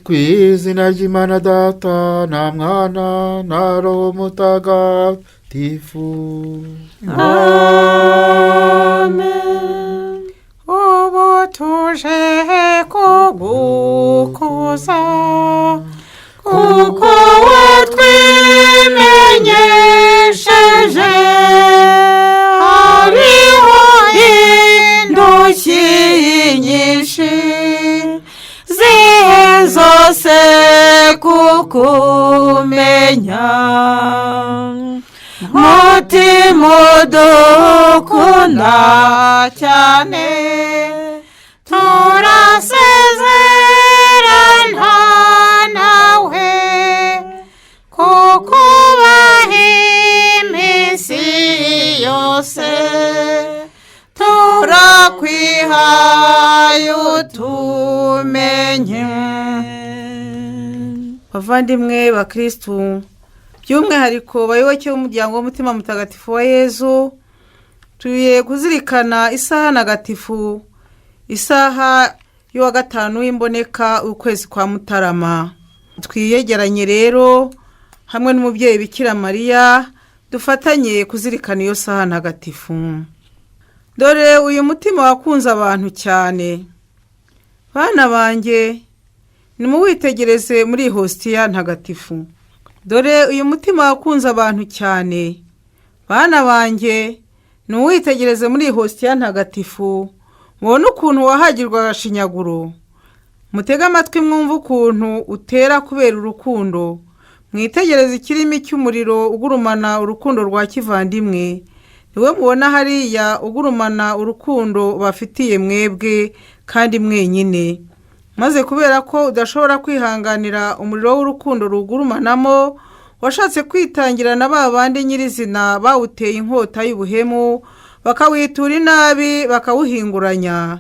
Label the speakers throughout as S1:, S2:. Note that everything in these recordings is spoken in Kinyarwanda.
S1: Ku izina ry'Imana Data na Mwana na Roho Mutagatifu.
S2: Amen.
S3: Ubu tuje kugukuza, kuko watwimenyesheje. Hariho indushyi nyinshi zihe zose kukumenya. Mutima udukunda cyane, turasezerana nawe kukubaha iminsi yose. Turakwihaye, utumenye.
S2: Bavandimwe bakirisitu, by'umwihariko bayoboke b'umuryango w'Umutima Mutagatifu wa Yezu, tugiye kuzirikana isaha ntagatifu, isaha y'uwa gatanu w'imboneka w'ukwezi kwa Mutarama. Twiyegeranye rero hamwe n'umubyeyi Bikira Mariya, dufatanye kuzirikana iyo saha ntagatifu. Dore uyu mutima wakunze abantu cyane. Bana banjye, nimuwitegereze muri iyi hositiya ntagatifu. Dore uyu mutima wakunze abantu cyane. Bana banjye, nimuwitegereze muri iyi hositiya ntagatifu, mubone ukuntu wahagirwa agashinyaguro. Mutege amatwi mwumve ukuntu utera kubera urukundo. Mwitegereze ikirimi cy'umuriro ugurumana urukundo rwa kivandimwe. Niwe mubona hariya ugurumana urukundo bafitiye mwebwe kandi mwenyine. Maze kubera ko udashobora kwihanganira umuriro w'urukundo rugurumanamo, washatse kwitangira na ba bandi nyirizina bawuteye inkota y'ubuhemu, bakawitura inabi, bakawuhinguranya.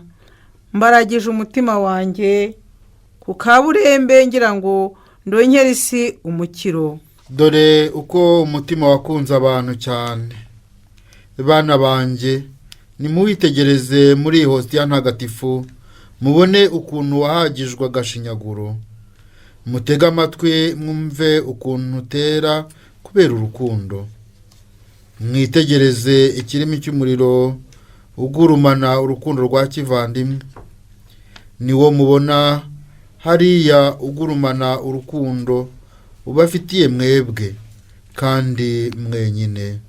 S2: Mbaragije umutima wanjye ku kaburembe, ngira ngo ndongere isi umukiro.
S1: Dore uko umutima wakunze abantu cyane. Bana banjye, nimuwitegereze muri iyi hositiya ntagatifu, mubone ukuntu wahagijwe agashinyaguro. Mutege amatwi mwumve ukuntu utera kubera urukundo. Mwitegereze ikirimi cy'umuriro ugurumana urukundo rwa kivandimwe. Niwo mubona hariya ugurumana urukundo ubafitiye mwebwe kandi mwenyine.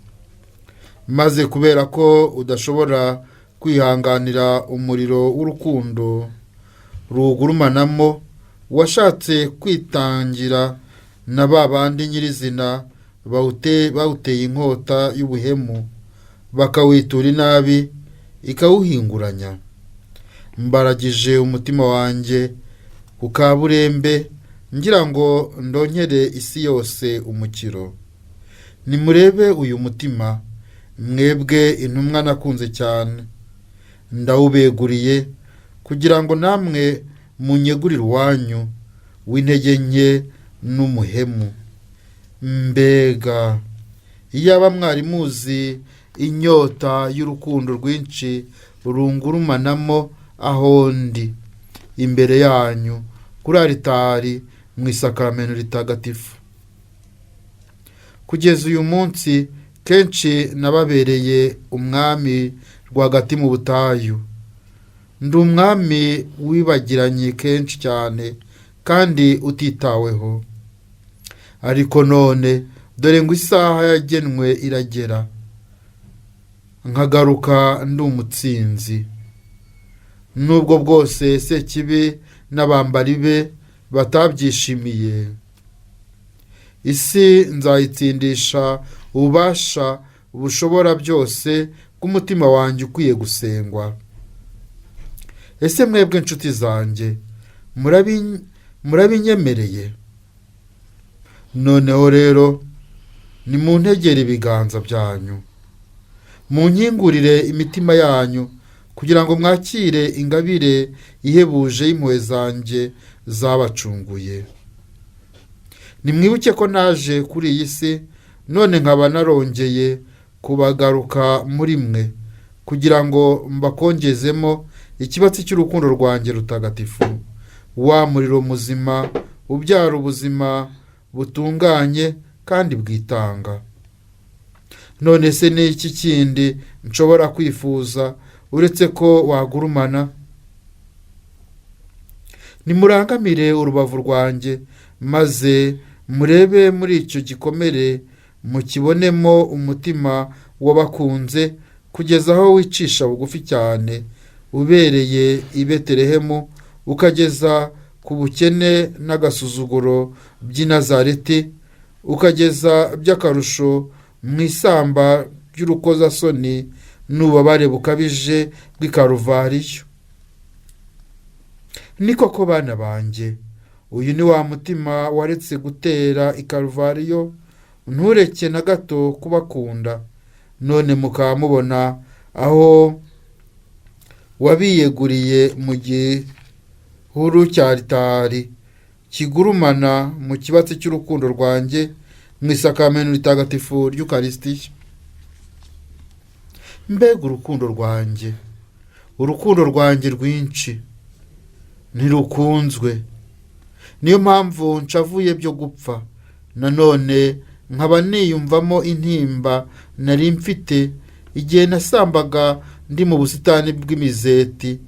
S1: Maze kubera ko udashobora kwihanganira umuriro w'urukundo ruwugurumanamo, washatse kwitangira na ba bandi nyirizina bawuteye inkota y'ubuhemu, bakawitura inabi, ikawuhinguranya. Mbaragije umutima wanjye ku kaburembe, ngira ngo ndongere isi yose umukiro. Nimurebe uyu mutima, mwebwe intumwa nakunze cyane. Ndawubeguriye kugira ngo namwe munyegurire uwanyu w'intege nke n'umuhemu. Mbega iyaba mwari muzi inyota y'urukundo rwinshi rungurumanamo aho ndi imbere yanyu kuri aritari mu isakaramento ritagatifu! Kugeza uyu munsi kenshi nababereye umwami rwagati mu butayu. Ndi umwami wibagiranye kenshi cyane kandi utitaweho. Ariko none dore ngo isaha yagenwe iragera, nkagaruka ndi umutsinzi, nubwo bwose Sekibi n'abambari be batabyishimiye. Isi nzayitsindisha ububasha bushobora byose bw'umutima wanjye ukwiye gusengwa. Ese mwebwe inshuti zanjye, murabinyemereye? Noneho rero nimuntegere ibiganza byanyu, munkingurire imitima yanyu, kugira ngo mwakire ingabire ihebuje y'impuhwe zanjye zabacunguye. Nimwibuke ko naje kuri iyi si, none nkaba narongeye kubagaruka muri mwe, kugira ngo mbakongezemo ikibatsi cy'urukundo rwanjye rutagatifu. Wa muriro muzima ubyara ubuzima butunganye kandi bwitanga. None se ni iki kindi nshobora kwifuza uretse ko wagurumana? Nimurangamire urubavu rwanjye, maze murebe muri icyo gikomere, mukibonemo umutima w'abakunze kugeza aho wicisha bugufi cyane ubereye i Betelehemu, ukageza ku bukene n'agasuzuguro by'i Nazareti, ukageza by'akarusho mu isamba ry'urukozasoni n'ububabare bukabije bw'i Karuvariyo. Ni koko bana banjye, uyu ni wa mutima waretse gutera i Karuvariyo, ntureke na gato kubakunda. None mukaba mubona aho wabiyeguriye mu gihuru cya ritari kigurumana mu kibatsi cy'urukundo rwanjye mu isakamento ritagatifu ry'ukarisitiya. Mbega urukundo rwanjye, urukundo rwanjye rwinshi ntirukunzwe. Niyo mpamvu nshavuye byo gupfa, nanone nkaba niyumvamo intimba nari mfite igihe nasambaga ndi mu busitani bw'imizeti,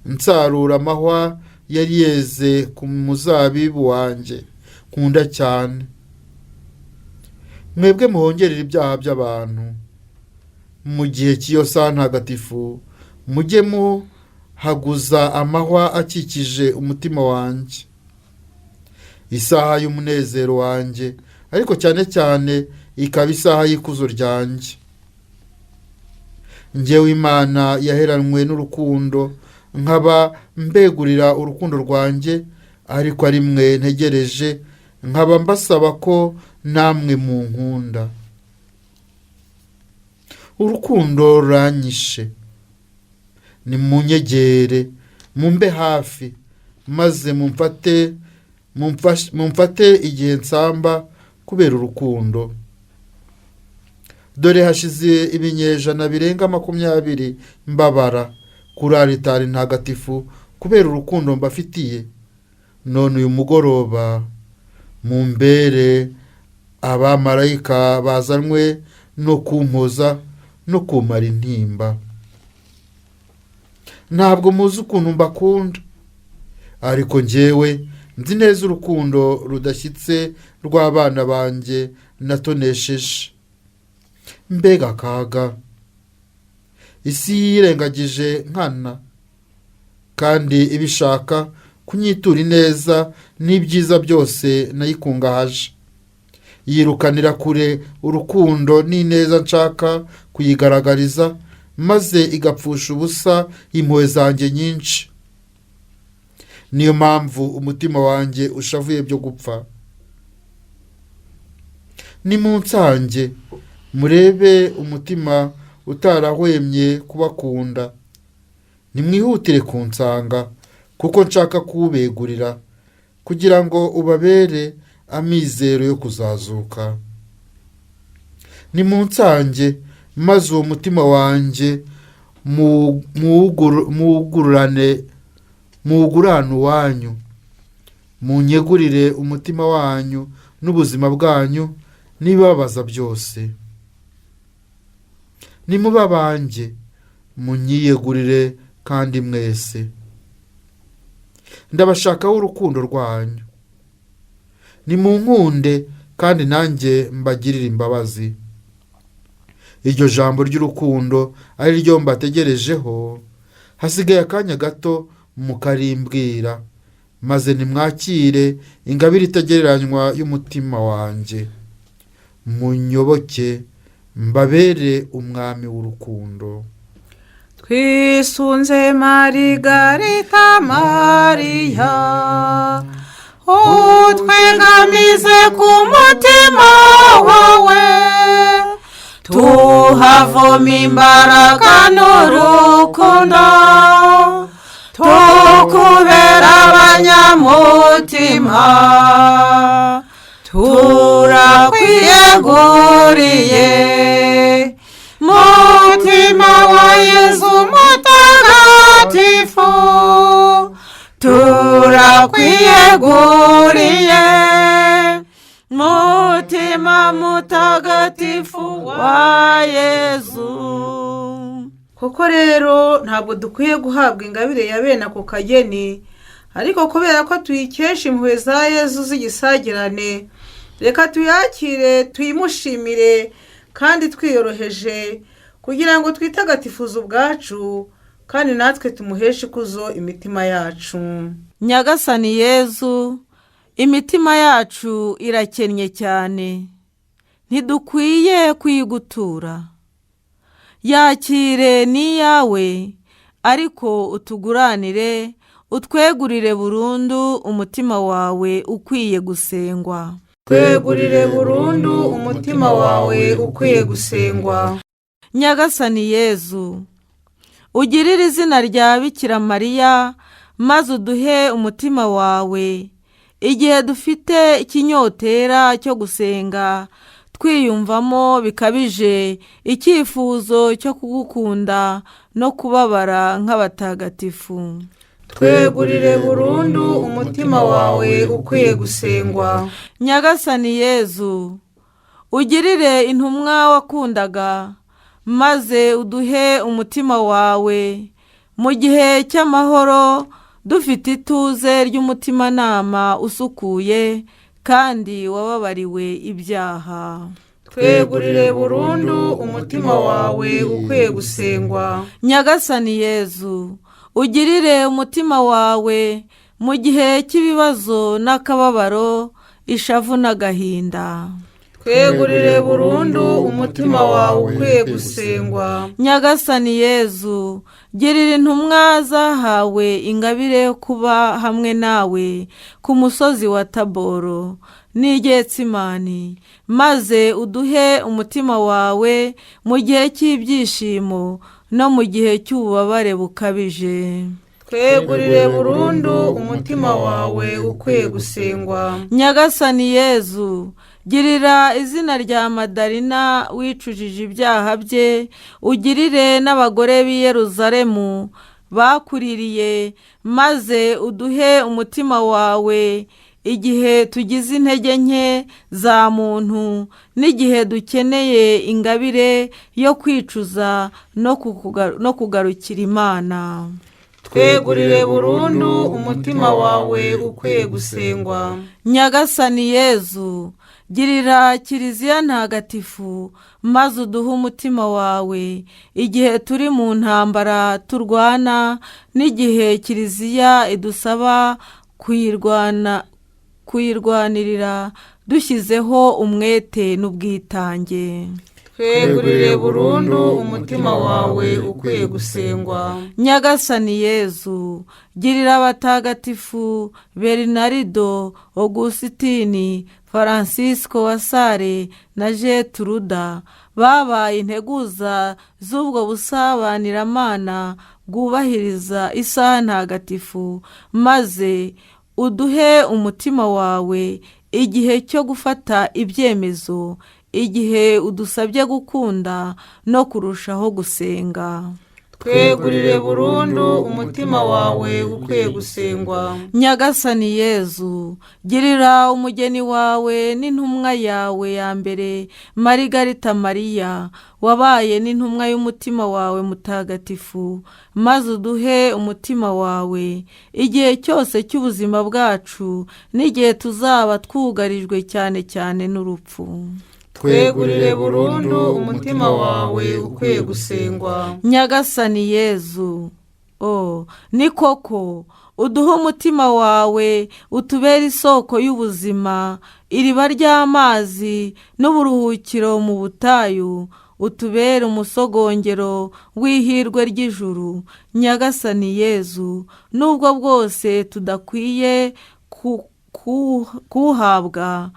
S1: nsarura amahwa yari yeze ku muzabibu wanjye nkunda cyane. Mwebwe muhongerera ibyaha by'abantu mu gihe cy'iyo saha ntagatifu, mujye muhaguza amahwa akikije umutima wanjye, isaha y'umunezero wanjye, ariko cyane cyane ikaba isaha y'ikuzo ryanjye. Njyewe Imana yaheranwe n'urukundo, nkaba mbegurira urukundo rwanjye, ariko ari mwe ntegereje, nkaba mbasaba ko namwe munkunda. Urukundo ruranyishe, nimunyegere, mumbe hafi, maze mumfate igihe nsamba kubera urukundo. Dore hashize ibinyejana birenga 20 mbabara kuri aritari ntagatifu kubera urukundo mbafitiye. None uyu mugoroba mumbere abamarayika bazanwe no kumpoza no kumara intimba. Ntabwo muzi ukuntu mbakunda, ariko njyewe nzi neza urukundo rudashyitse rw'abana banjye natonesheje. Mbega akaga! Isi yirengagije nkana, kandi ibishaka kunyitura ineza n'ibyiza byose nayikungahaje. Yirukanira kure urukundo n'ineza nshaka kuyigaragariza, maze igapfusha ubusa impuhwe zanjye nyinshi. Niyo mpamvu umutima wanjye ushavuye byo gupfa. Nimunsange murebe umutima utarahwemye kubakunda. Nimwihutire kunsanga, kuko nshaka kuwubegurira, kugira ngo ubabere amizero yo kuzazuka. Nimunsange maze uwo mutima wanjye muwugurane uwanyu, munyegurire umutima wanyu n'ubuzima bwanyu n'ibibabaza byose. Nimuba abanjye, munyiyegurire kandi mwese. Ndabashakaho urukundo rwanyu. Nimunkunde kandi nanjye mbagirire imbabazi. Iryo jambo ry'urukundo ari ryo mbategerejeho, hasigaye akanya gato mukarimbwira, maze nimwakire ingabire itagereranywa y'umutima wanjye. Munyoboke mbabere umwami w'urukundo.
S2: Twisunze Marigarita Mariya, utwegamize ku mutima wawe, tuhavoma imbaraga n'urukundo, tukubera abanyamutima, turakwiyeguriye. Mutima wa Yezu mutagatifu, Ndakwiyeguriye, Mutima Mutagatifu wa Yezu.
S4: Koko rero ntabwo dukwiye guhabwa ingabire ya bene ako kageni, ariko kubera ko tuyikesha impuhwe za Yezu z'igisagirane, reka tuyakire, tuyimushimire kandi twiyoroheje, kugira ngo twitagatifuze ubwacu kandi natwe tumuheshe ikuzo imitima yacu.
S2: Nyagasani Yezu, imitima yacu irakennye cyane, ntidukwiye kuyigutura. Yakire n'iyawe, ariko utuguranire, utwegurire burundu umutima wawe ukwiye gusengwa.
S4: Twegurire burundu umutima wawe ukwiye gusengwa.
S2: Nyagasani Yezu, ugirire izina rya Bikira Mariya, maze uduhe umutima wawe igihe dufite ikinyotera cyo gusenga, twiyumvamo bikabije icyifuzo cyo kugukunda no kubabara nk'abatagatifu.
S4: Twegurire burundu umutima wawe ukwiye gusengwa.
S2: Nyagasani Yezu, ugirire intumwa wakundaga, maze uduhe umutima wawe mu gihe cy'amahoro, dufite ituze ry'umutimanama usukuye kandi wababariwe ibyaha.
S4: Twegurire burundu umutima wawe ukwiye gusengwa.
S2: Nyagasani Yezu, ugirire umutima wawe mu gihe cy'ibibazo n'akababaro, ishavu n'agahinda.
S4: Twegurire burundu umutima wawe ukwiye gusengwa.
S2: Nyagasani Yezu, girira intumwa zahawe ingabire yo kuba hamwe nawe ku musozi wa Taboro n'Igetsimani, maze uduhe umutima wawe mu gihe cy'ibyishimo no mu gihe cy'ububabare bukabije.
S4: Twegurire burundu umutima wawe ukwiye gusengwa.
S2: Nyagasani Yezu, girira izina rya Madarina wicujije ibyaha bye, ugirire n'abagore b'i Yeruzalemu bakuririye, maze uduhe umutima wawe igihe tugize intege nke za muntu n'igihe dukeneye ingabire yo kwicuza no kugarukira Imana.
S4: Twegurire burundu umutima wawe ukwiye gusengwa.
S2: Nyagasani Yezu, girira Kiliziya ntagatifu, maze uduhe umutima wawe igihe turi mu ntambara turwana n'igihe Kiliziya idusaba kuyirwanirira dushyizeho umwete n'ubwitange.
S4: Twegurire burundu umutima wawe ukwiye gusengwa.
S2: Nyagasani Yezu, girira abatagatifu Bernardo, Augusitini, Francisco wa Sale na Jetruda babaye integuza z'ubwo busabaniramana bwubahiriza isaha ntagatifu, maze uduhe umutima wawe igihe cyo gufata ibyemezo, igihe udusabye gukunda no kurushaho gusenga.
S4: Twegurire burundu umutima wawe ukwiye gusengwa.
S2: Nyagasani Yezu, girira umugeni wawe n'intumwa yawe ya mbere Marigarita Mariya wabaye n'intumwa y'umutima wawe mutagatifu, maze uduhe umutima wawe igihe cyose cy'ubuzima bwacu n'igihe tuzaba twugarijwe cyane cyane n'urupfu.
S4: Twegurire burundu umutima wawe ukwiye gusengwa.
S2: Nyagasani Yezu, o ni koko, uduhe umutima wawe utubere isoko y'ubuzima, iriba ry'amazi n'uburuhukiro mu butayu, utubere umusogongero w'ihirwe ry'ijuru. Nyagasani Yezu, nubwo bwose tudakwiye kuwuhabwa,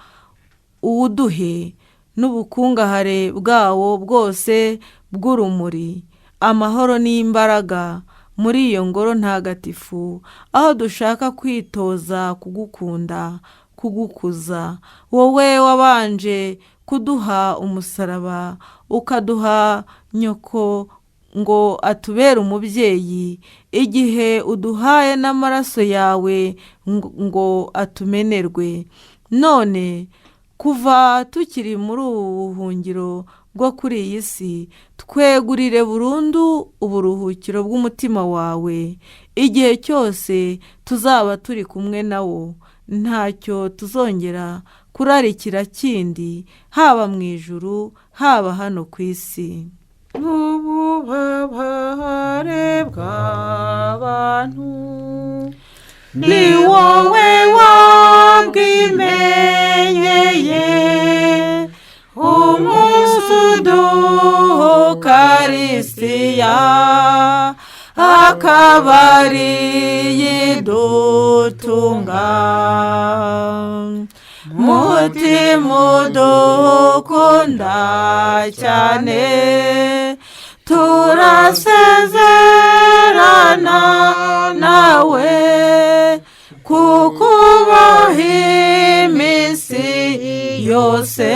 S2: uwuduhe n'ubukungahare bwawo bwose bw'urumuri, amahoro n'imbaraga muri iyo ngoro ntagatifu, aho dushaka kwitoza kugukunda, kugukuza, wowe wabanje kuduha umusaraba, ukaduha nyoko. Ngo atubere umubyeyi, igihe uduhaye n'amaraso yawe ngo atumenerwe. None kuva tukiri muri ubu buhungiro bwo kuri iyi si, twegurire burundu uburuhukiro bw'umutima wawe. Igihe cyose tuzaba turi kumwe nawo, ntacyo tuzongera kurarikira kindi, haba mu ijuru, haba hano ku isi.
S4: N'ububabare bw'abantu,
S3: Ni wowe wabwimenyeye, umunsi uduha Ukarisitiya, akaba ari idutunga. Mutima udukunda cyane, turasezerana nawe, kukubaha iminsi yose,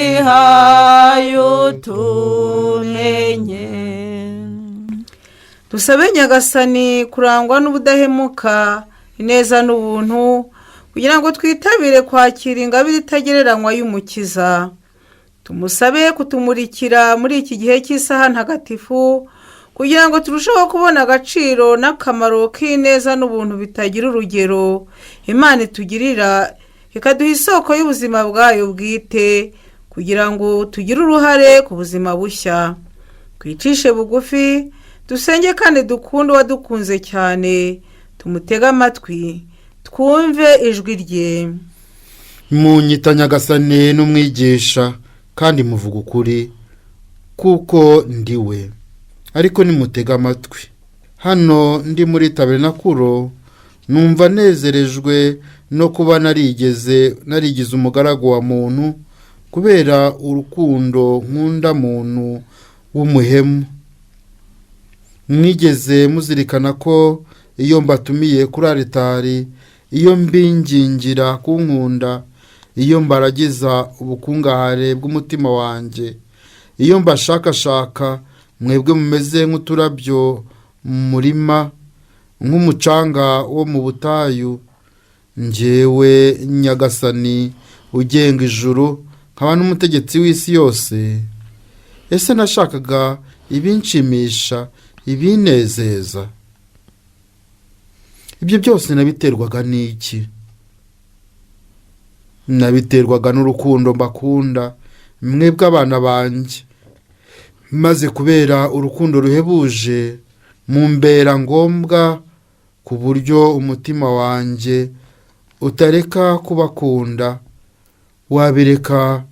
S3: turakwihaye utumenye.
S4: Dusabe Nyagasani kurangwa n'ubudahemuka, ineza n'ubuntu, kugira ngo twitabire kwakira ingabire itagereranywa y'Umukiza. Tumusabe kutumurikira muri iki gihe cy'isaha ntagatifu, kugira ngo turusheho kubona agaciro n'akamaro k'ineza n'ubuntu bitagira urugero Imana itugirira, ikaduha isoko y'ubuzima bwayo bwite, kugira ngo tugire uruhare ku buzima bushya. Twicishe bugufi, dusenge kandi dukunde uwadukunze cyane, tumutege amatwi, twumve ijwi rye.
S1: Munyita Nyagasani n'Umwigisha, kandi muvuga ukuri, kuko ndi we. Ariko nimutege amatwi. Hano ndi muri taberenakuro, numva nezerejwe no kuba narigeze narigize umugaragu wa muntu, kubera urukundo nkunda muntu w'umuhemu. Mwigeze muzirikana ko iyo mbatumiye kuri aritari, iyo mbingingira kunkunda, iyo mbaragiza ubukungahare bw'umutima wanjye, iyo mbashakashaka mwebwe mumeze nk'uturabyo mu murima, nk'umucanga wo mu butayu, njyewe Nyagasani ugenga ijuru, nkaba n'umutegetsi w'isi yose, ese nashakaga ibinshimisha, ibinezeza? Ibyo byose nabiterwaga n'iki? Nabiterwaga n'urukundo mbakunda mwebwe abana banjye, maze kubera urukundo ruhebuje mumbera ngombwa, ku buryo umutima wanjye utareka kubakunda, wabireka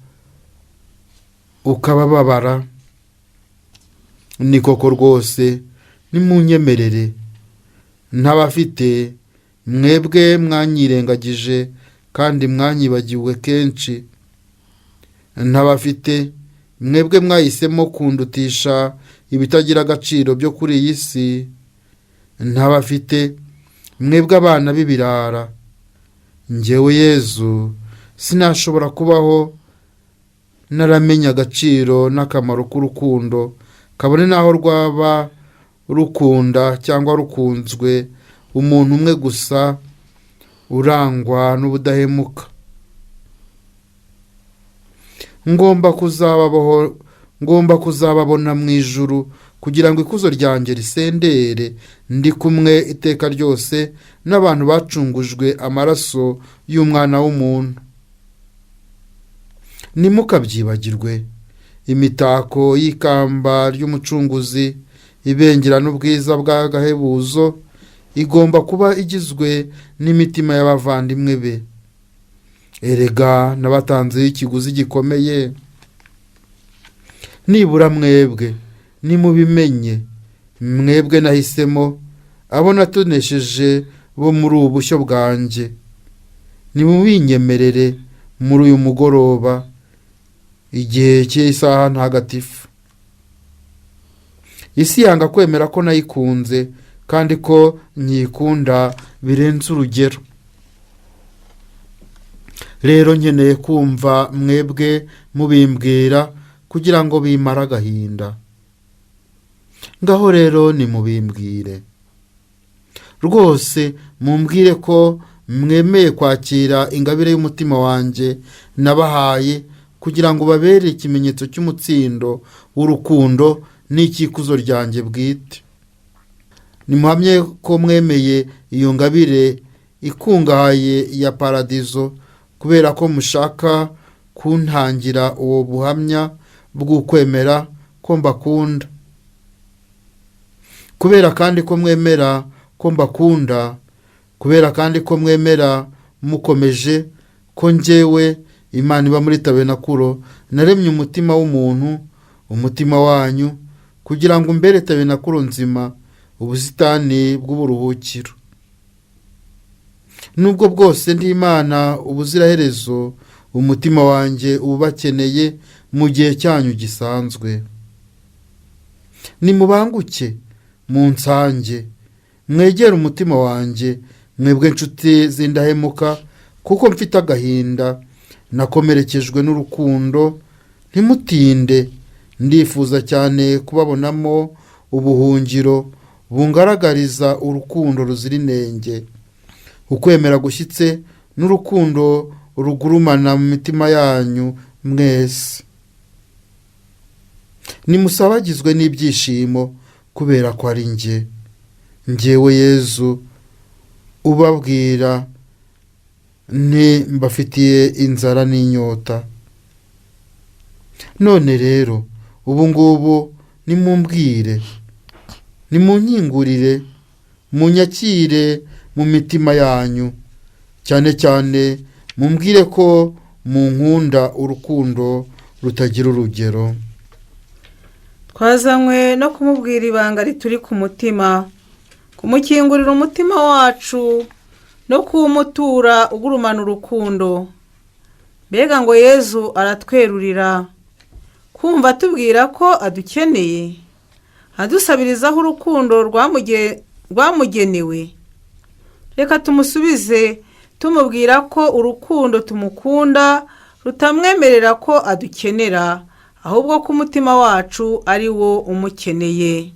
S1: ukabababara. Ni koko rwose, nimunyemerere, ntabafite mwebwe mwanyirengagije kandi mwanyibagiwe kenshi. Ntabafite mwebwe mwahisemo kundutisha ibitagira agaciro byo kuri iyi si. Ntabafite mwebwe abana b'ibirara. Njyewe Yezu sinashobora kubaho naramenya agaciro n'akamaro k'urukundo, kabone n'aho rwaba rukunda cyangwa rukunzwe umuntu umwe gusa urangwa n'ubudahemuka. Ngomba kuzababona mu ijuru, kugira ngo ikuzo ryanjye risendere ndi kumwe iteka ryose n'abantu bacungujwe amaraso y'umwana w'umuntu. Ntimukabyibagirwe, imitako y'ikamba ry'Umucunguzi ibengerana ubwiza bw'agahebuzo igomba kuba igizwe n'imitima y'abavandimwe be. Erega nabatanzeho ikiguzi gikomeye. Nibura mwebwe nimubimenye, mwebwe nahisemo, abo natonesheje bo muri ubu bushyo bwanjye, nimubinyemerere muri uyu mugoroba, igihe cy'isaha ntagatifu. Isi yanga kwemera ko nayikunze kandi ko nyikunda birenze urugero. Rero nkeneye kumva mwebwe mubimbwira, kugira ngo bimare agahinda. Ngaho rero nimubimbwire rwose, mumbwire ko mwemeye kwakira ingabire y'umutima wanjye nabahaye kugira ngo babere ikimenyetso cy'umutsindo w'urukundo n'icyikuzo ryanjye bwite. Nimuhamye ko mwemeye iyo ngabire ikungahaye ya paradizo kubera ko mushaka kuntangira uwo buhamya bw'ukwemera ko mbakunda. Kubera kandi ko mwemera ko mbakunda, kubera kandi ko mwemera mukomeje ko njyewe Imana iba muri tabenakuro naremye umutima w'umuntu, umutima wanyu, kugira ngo umbere tabenakuro nzima, ubusitani bw'uburuhukiro. Nubwo bwose ndi Imana ubuziraherezo, umutima wanjye ubakeneye mu gihe cyanyu gisanzwe. Nimubanguke munsange, mwegere umutima wanjye, mwebwe nshuti z'indahemuka, kuko mfite agahinda nakomerekejwe n'urukundo. Ntimutinde, ndifuza cyane kubabonamo ubuhungiro bungaragariza urukundo ruzira inenge, ukwemera gushyitse n'urukundo rugurumana mu mitima yanyu mwese. Nimusabagizwe n'ibyishimo kubera ko ari njye, njyewe Yezu ubabwira nti mbafitiye inzara n'inyota. None rero ubu ngubu nimumbwire, nimunkingurire, munyakire mu mitima yanyu, cyane cyane mumbwire ko munkunda urukundo rutagira urugero.
S4: Twazanywe no kumubwira ibanga rituri ku mutima, kumukingurira umutima wacu no kuwumutura ugurumana urukundo. Mbega ngo Yezu aratwerurira, kumva atubwira ko adukeneye, adusabirizaho urukundo rwamugenewe. Reka tumusubize tumubwira ko urukundo tumukunda rutamwemerera ko adukenera, ahubwo ko umutima wacu ari wo umukeneye.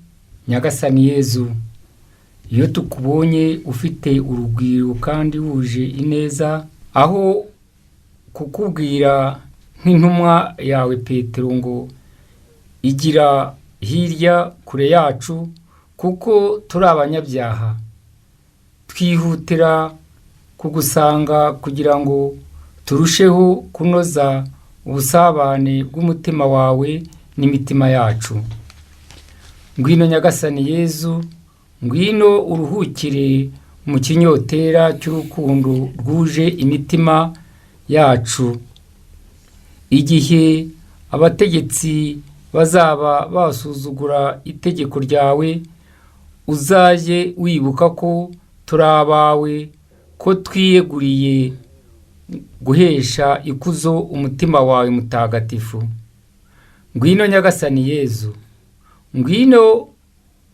S5: Nyagasani Yezu, iyo tukubonye ufite urugwiro kandi wuje ineza, aho kukubwira nk'intumwa yawe Petero ngo igira hirya kure yacu kuko turi abanyabyaha, twihutira kugusanga kugira ngo turusheho kunoza ubusabane bw'umutima wawe n'imitima yacu. Ngwino Nyagasani Yezu, ngwino uruhukire mu kinyotera cy'urukundo rwuje imitima yacu. Igihe abategetsi bazaba basuzugura itegeko ryawe, uzajye wibuka ko turi abawe, ko twiyeguriye guhesha ikuzo umutima wawe mutagatifu. Ngwino Nyagasani Yezu, ngwino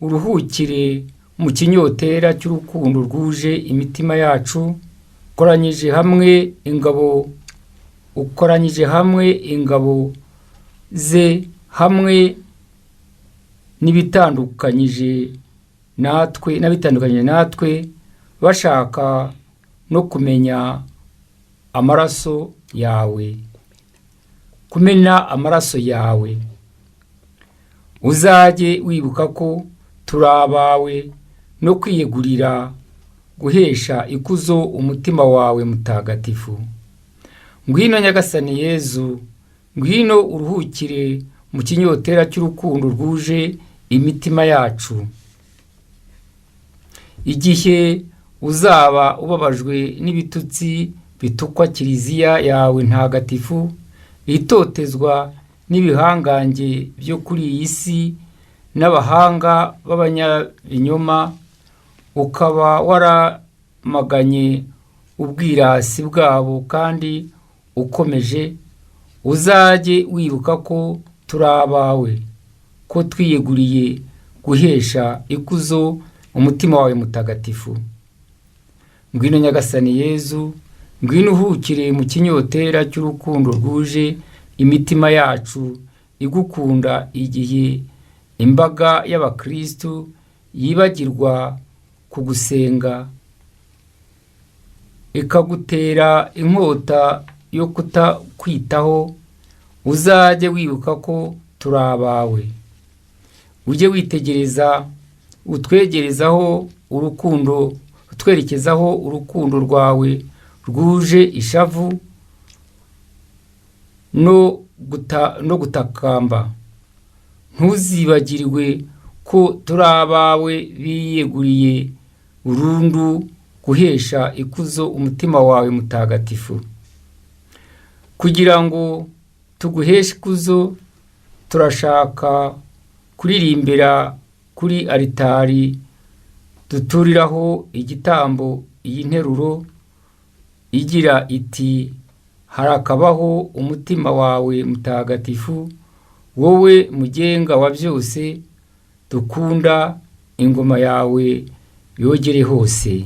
S5: uruhukire mu kinyotera cy'urukundo rwuje imitima yacu, ukoranyije hamwe ingabo ze hamwe n'ibitandukanyije natwe bashaka no kumenya amaraso yawe, kumena amaraso yawe. Uzajye wibuka ko turi abawe no kwiyegurira guhesha ikuzo umutima wawe mutagatifu. Ngwino Nyagasani Yezu, ngwino uruhukire mu kinyotera cy'urukundo rwuje imitima yacu. Igihe uzaba ubabajwe n'ibitutsi bitukwa Kiliziya yawe ntagatifu, itotezwa n'ibihangange byo kuri iyi si n'abahanga b'abanyabinyoma, ukaba waramaganye ubwirasi bwabo kandi ukomeje, uzajye wibuka ko turi abawe, ko twiyeguriye guhesha ikuzo umutima wawe mutagatifu. Ngwino Nyagasani Yezu, ngwino uhukire mu kinyotera cy'urukundo rwuje imitima yacu, igukunda igihe imbaga y'abakristu yibagirwa kugusenga, ikagutera inkota yo kutakwitaho, uzajye wibuka ko turi abawe. Ujye witegereza utwegerezaho urukundo, utwerekezaho urukundo rwawe rwuje ishavu no gutakamba. Ntuzibagirwe ko turi abawe biyeguriye burundu guhesha ikuzo umutima wawe mutagatifu. Kugira ngo tuguheshe ikuzo, turashaka kuririmbira kuri alitari duturiraho igitambo iyi nteruro igira iti: harakabaho umutima wawe mutagatifu, wowe mugenga wa byose, dukunda ingoma yawe yogere hose.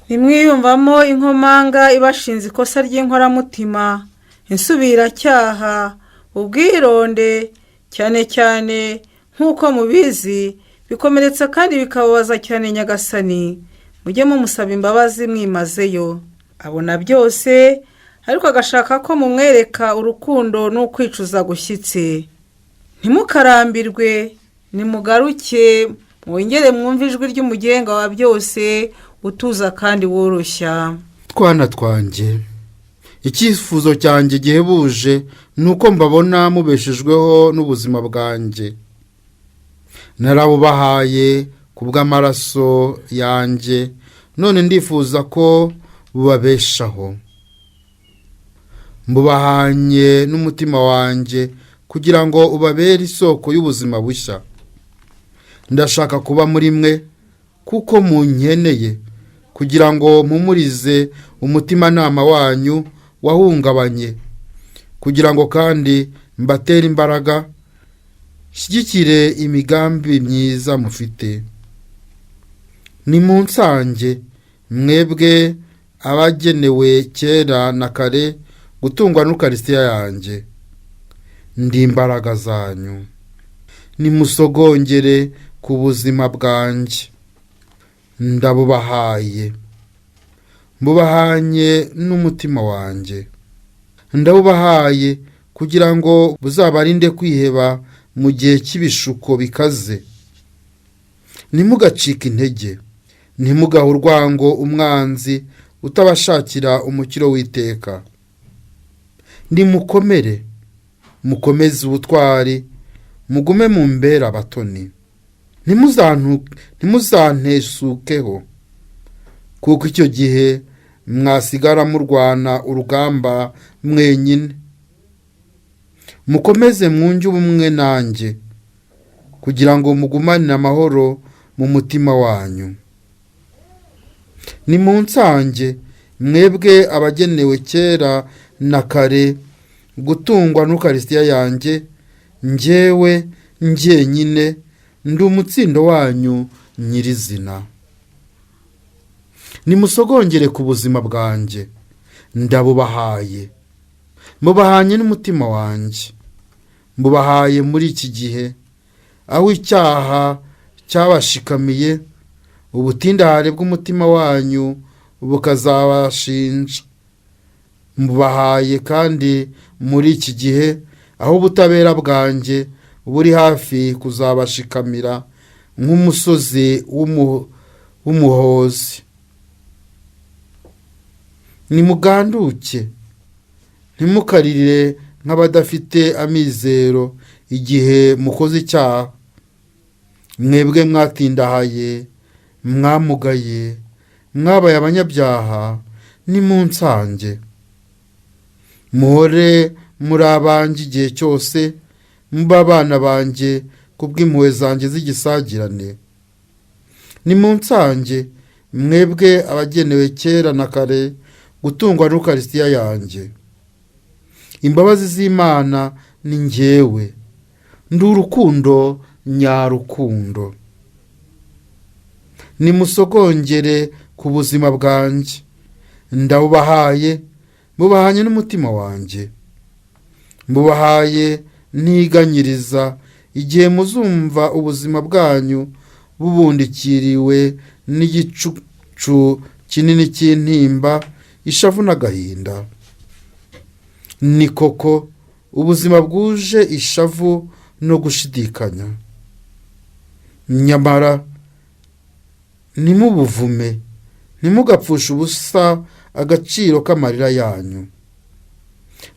S4: Nimwiyumvamo inkomanga ibashinze ikosa ry'inkoramutima, insubiracyaha, ubwironde, cyane cyane nk'uko mubizi, bikomeretsa kandi bikababaza cyane Nyagasani. Mujye mumusaba imbabazi mwimazeyo. Abona byose, ariko agashaka ko mumwereka urukundo n'ukwicuza gushyitse. Ntimukarambirwe, nimugaruke mwongere mwumve ijwi ry'umugenga wa byose, utuza kandi woroshya.
S1: Twana twanjye, icyifuzo cyanjye gihebuje ni uko mbabona mubeshejweho n'ubuzima bwanjye. Narabubahaye ku bw'amaraso yanjye, none ndifuza ko bubabeshaho. Mbubahanye n'umutima wanjye kugira ngo ubabere isoko y'ubuzima bushya. Ndashaka kuba muri mwe kuko munkeneye, kugira ngo mpumurize umutimanama wanyu wahungabanye, kugira ngo kandi mbatere imbaraga, nshyigikire imigambi myiza mufite. Nimunsange mwebwe abagenewe kera na kare gutungwa n'ukarisitiya yanjye, ndi imbaraga zanyu. Nimusogongere ku buzima bwanjye, ndabubahaye, mbubahanye n'umutima wanjye. Ndabubahaye kugira ngo buzabarinde kwiheba mu gihe cy'ibishuko bikaze. Ntimugacike intege, ntimugahe urwango umwanzi utabashakira umukiro w'iteka. Nimukomere, mukomeze ubutwari, mugume mu mbere abatoni. Ntimuzantesukeho, kuko icyo gihe mwasigara murwana urugamba mwenyine. Mukomeze mwunge ubumwe nanjye, kugira ngo mugumane amahoro mu mutima wanyu. Nimunsange mwebwe abagenewe kera na kare gutungwa n'ukarisitiya yanjye, njyewe njyenyine ndi umutsindo wanyu nyirizina. Nimusogongere ku buzima bwanjye, ndabubahaye, mubahanye n'umutima wanjye. Mbubahaye muri iki gihe aho icyaha cyabashikamiye, ubutindahare bw'umutima wanyu bukazabashinja. Mbubahaye kandi muri iki gihe aho ubutabera bwanjye buri hafi kuzabashikamira nk'umusozi w'umuhozi. Nimuganduke, ntimukarire nk'abadafite amizero igihe mukoze icyaha. Mwebwe mwatindahaye, mwamugaye, mwabaye abanyabyaha, nimunsange. Muhore muri abanjye igihe cyose, mube abana banjye kubw'impuhwe zanjye z'igisagirane. Nimunsange mwebwe abagenewe kera na kare gutungwa n'ukarisitiya yanjye. Imbabazi z'Imana ni njyewe, ndi urukundo nyarukundo. Nimusogongere ku buzima bwanjye, ndabubahaye, mubahanye n'umutima wanjye. Mbubahaye Ntiganyiriza igihe muzumva ubuzima bwanyu bubundikiriwe n'igicucu kinini cy'intimba, ishavu n'agahinda. Ni koko, ubuzima bwuje ishavu no gushidikanya, nyamara ntimubuvume, ntimugapfushe ubusa agaciro k'amarira yanyu.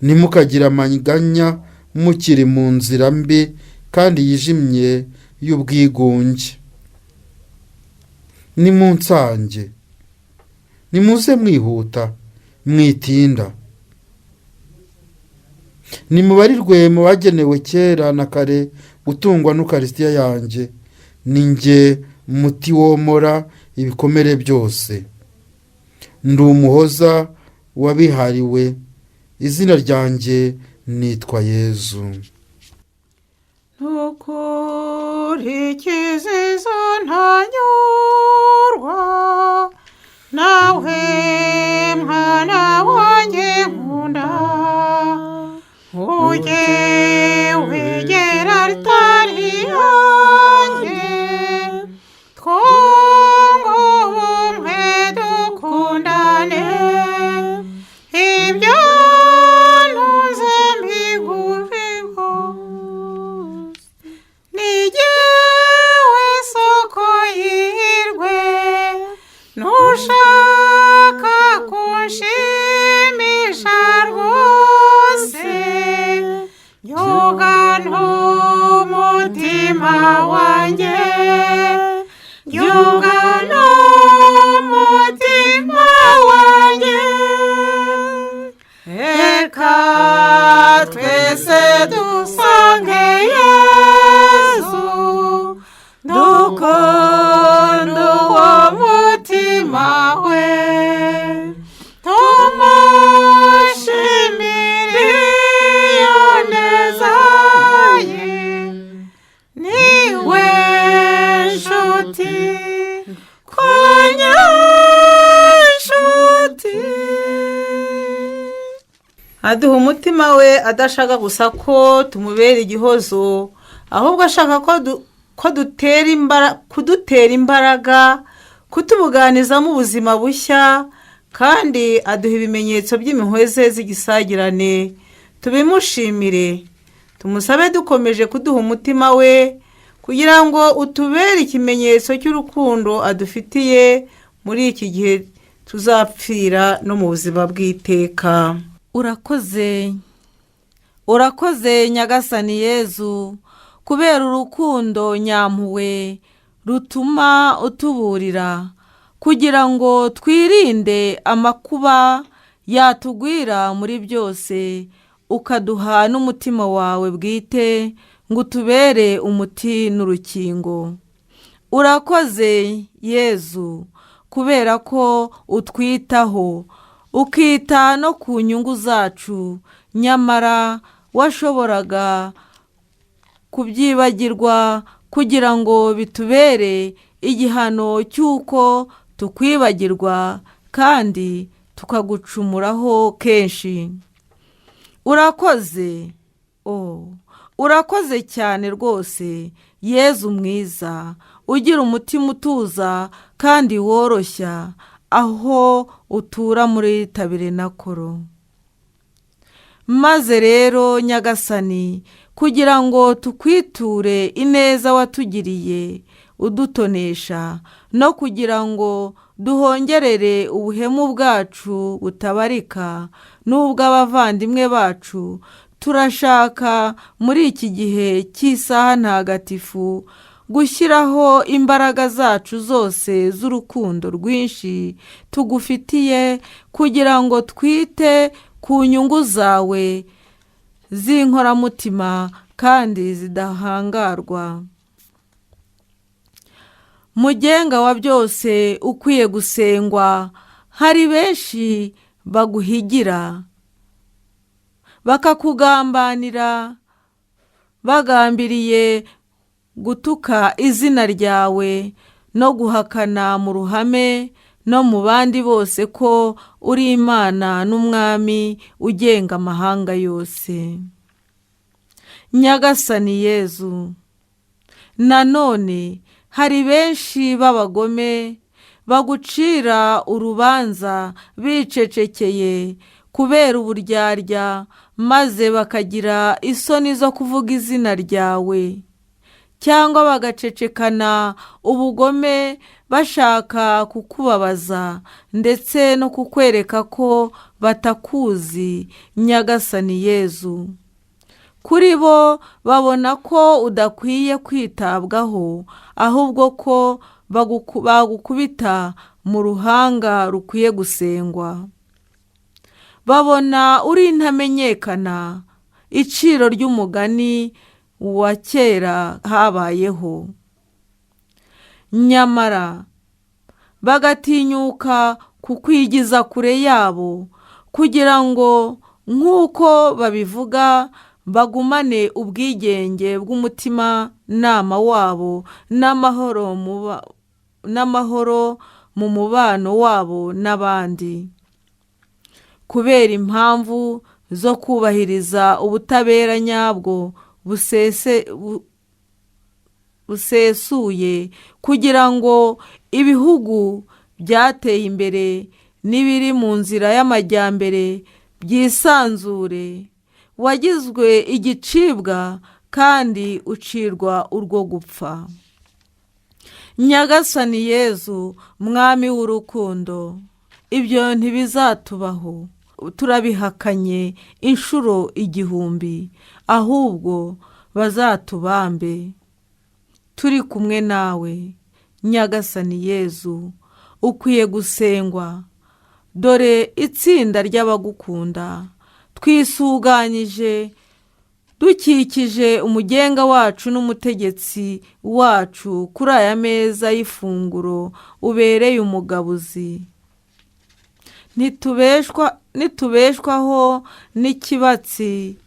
S1: Ntimukagire amaganya mukiri mu nzira mbi kandi yijimye y'ubwigunge. Nimunsange, nimuze mwihuta, mwitinda. Nimubarirwe mu bagenewe kera na kare gutungwa n'ukarisitiya yanjye. Ni njye muti womora ibikomere byose, ndi umuhoza wabihariwe, izina ryanjye nitwa Yezu.
S4: Ntukurikize izo ntanyurwa, nawe mwana wanjye nkunda, ujye wegera alitari yanjye, twunge ubumwe dukundane, ibyo ntunze mbiguheho. Ni jyewe soko y'ihirwe, nushaka kunshimisha rwose, yugana umutima wanjye, yugana umutima wanjye. Reka twese dusange Yezu, dukunda uwo mutima we, tumushimire iyo neza ye, niwe nshuti nshuti. Aduha umutima we adashaka gusa ko tumubera igihozo, ahubwo ashaka ko kudutera imbaraga, kutubuganizamo ubuzima bushya, kandi aduha ibimenyetso by'impuhwe ze z'igisagirane. Tubimushimire, tumusabe dukomeje kuduha umutima we, kugira ngo utubere ikimenyetso cy'urukundo adufitiye muri iki gihe tuzapfira no mu buzima bw'iteka.
S2: Urakoze, urakoze Nyagasani Yezu, kubera urukundo nyampuhwe rutuma utuburira kugira ngo twirinde amakuba yatugwira muri byose, ukaduha n'umutima wawe bwite ngo utubere umuti n'urukingo. Urakoze Yezu, kubera ko utwitaho, ukita no ku nyungu zacu, nyamara washoboraga kubyibagirwa kugira ngo bitubere igihano cy'uko tukwibagirwa kandi tukagucumuraho kenshi. Urakoze, o urakoze cyane rwose Yezu mwiza, ugira umutima utuza kandi woroshya, aho utura muri taberenakoro. Maze rero Nyagasani, kugira ngo tukwiture ineza watugiriye udutonesha, no kugira ngo duhongerere ubuhemu bwacu butabarika n'ubw'abavandimwe bacu, turashaka muri iki gihe cy'isaha ntagatifu gushyiraho imbaraga zacu zose z'urukundo rwinshi tugufitiye, kugira ngo twite ku nyungu zawe z'inkoramutima kandi zidahangarwa. Mugenga wa byose ukwiye gusengwa, hari benshi baguhigira bakakugambanira, bagambiriye gutuka izina ryawe no guhakana mu ruhame no mu bandi bose ko uri Imana n'Umwami ugenga amahanga yose. Nyagasani Yezu, nanone hari benshi b'abagome bagucira urubanza bicecekeye kubera uburyarya, maze bakagira isoni zo kuvuga izina ryawe, cyangwa bagacecekana ubugome bashaka kukubabaza ndetse no kukwereka ko batakuzi. Nyagasani Yezu, kuri bo babona ko udakwiye kwitabwaho, ahubwo ko bagukubita mu ruhanga rukwiye gusengwa. Babona uri intamenyekana, iciro ry'umugani wa kera habayeho. Nyamara bagatinyuka kukwigiza kure yabo, kugira ngo nk'uko babivuga bagumane ubwigenge bw'umutima nama wabo n'amahoro mu mubano wabo n'abandi. Kubera impamvu zo kubahiriza ubutabera nyabwo busesuye, kugira ngo ibihugu byateye imbere n'ibiri mu nzira y'amajyambere byisanzure, wagizwe igicibwa kandi ucirwa urwo gupfa. Nyagasani Yezu, mwami w'urukundo, ibyo ntibizatubaho, turabihakanye inshuro 1000, ahubwo bazatubambe. Turi kumwe nawe Nyagasani Yezu, ukwiye gusengwa. Dore itsinda ry'abagukunda twisuganyije dukikije umugenga wacu n'umutegetsi wacu kuri aya meza y'ifunguro ubereye umugabuzi. Nitubeshwaho n'ikibatsi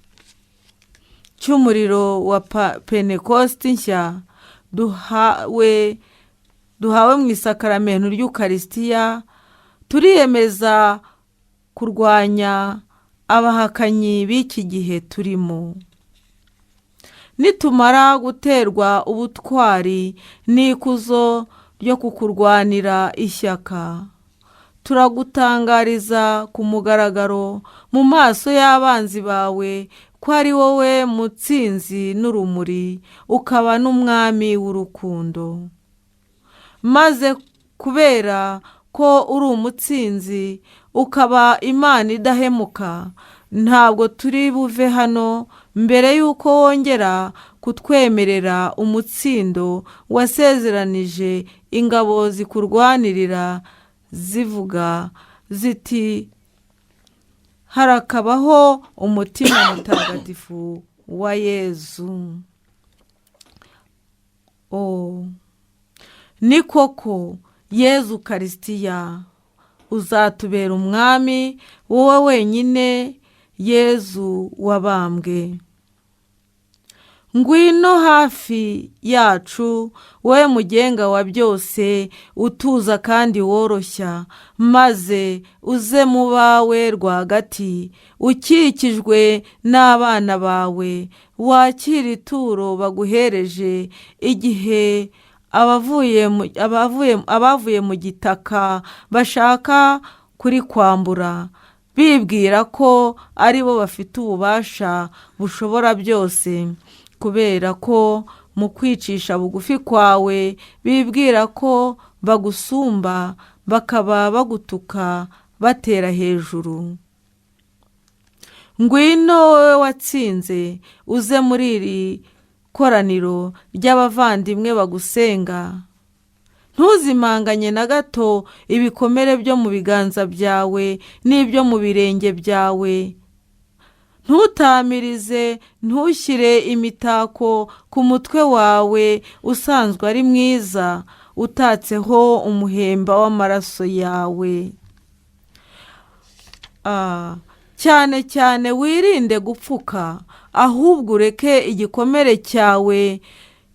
S2: cy'umuriro wa Pentekosti nshya duhawe mu isakaramento ry'Ukarisitiya, turiyemeza kurwanya abahakanyi b'iki gihe turimo. Nitumara guterwa ubutwari n'ikuzo ryo kukurwanira ishyaka, turagutangariza ku mugaragaro mu maso y'abanzi bawe ko ari wowe mutsinzi n'urumuri, ukaba n'umwami w'urukundo. Maze kubera ko uri umutsinzi ukaba Imana idahemuka, ntabwo turi buve hano mbere y'uko wongera kutwemerera umutsindo wasezeranije ingabo zikurwanirira zivuga ziti: harakabaho umutima mutagatifu wa Yezu. Ni koko Yezu Karisitiya, uzatubera umwami, wowe wenyine Yezu wabambwe. Ngwino hafi yacu, wowe mugenga wa byose, utuza kandi woroshya, maze uze mu bawe rwagati, ukikijwe n'abana bawe, wakire ituro baguhereje igihe abavuye mu gitaka bashaka kurikwambura, bibwira ko ari bo bafite ububasha bushobora byose, kubera ko mu kwicisha bugufi kwawe bibwira ko bagusumba, bakaba bagutuka batera hejuru. Ngwino wowe watsinze, uze muri iri koraniro ry'abavandimwe bagusenga. Ntuzimanganye na gato ibikomere byo mu biganza byawe n'ibyo mu birenge byawe. Ntutamirize, ntushyire imitako ku mutwe wawe usanzwe ari mwiza, utatseho umuhemba w'amaraso yawe. Cyane cyane wirinde gupfuka, ahubwo ureke igikomere cyawe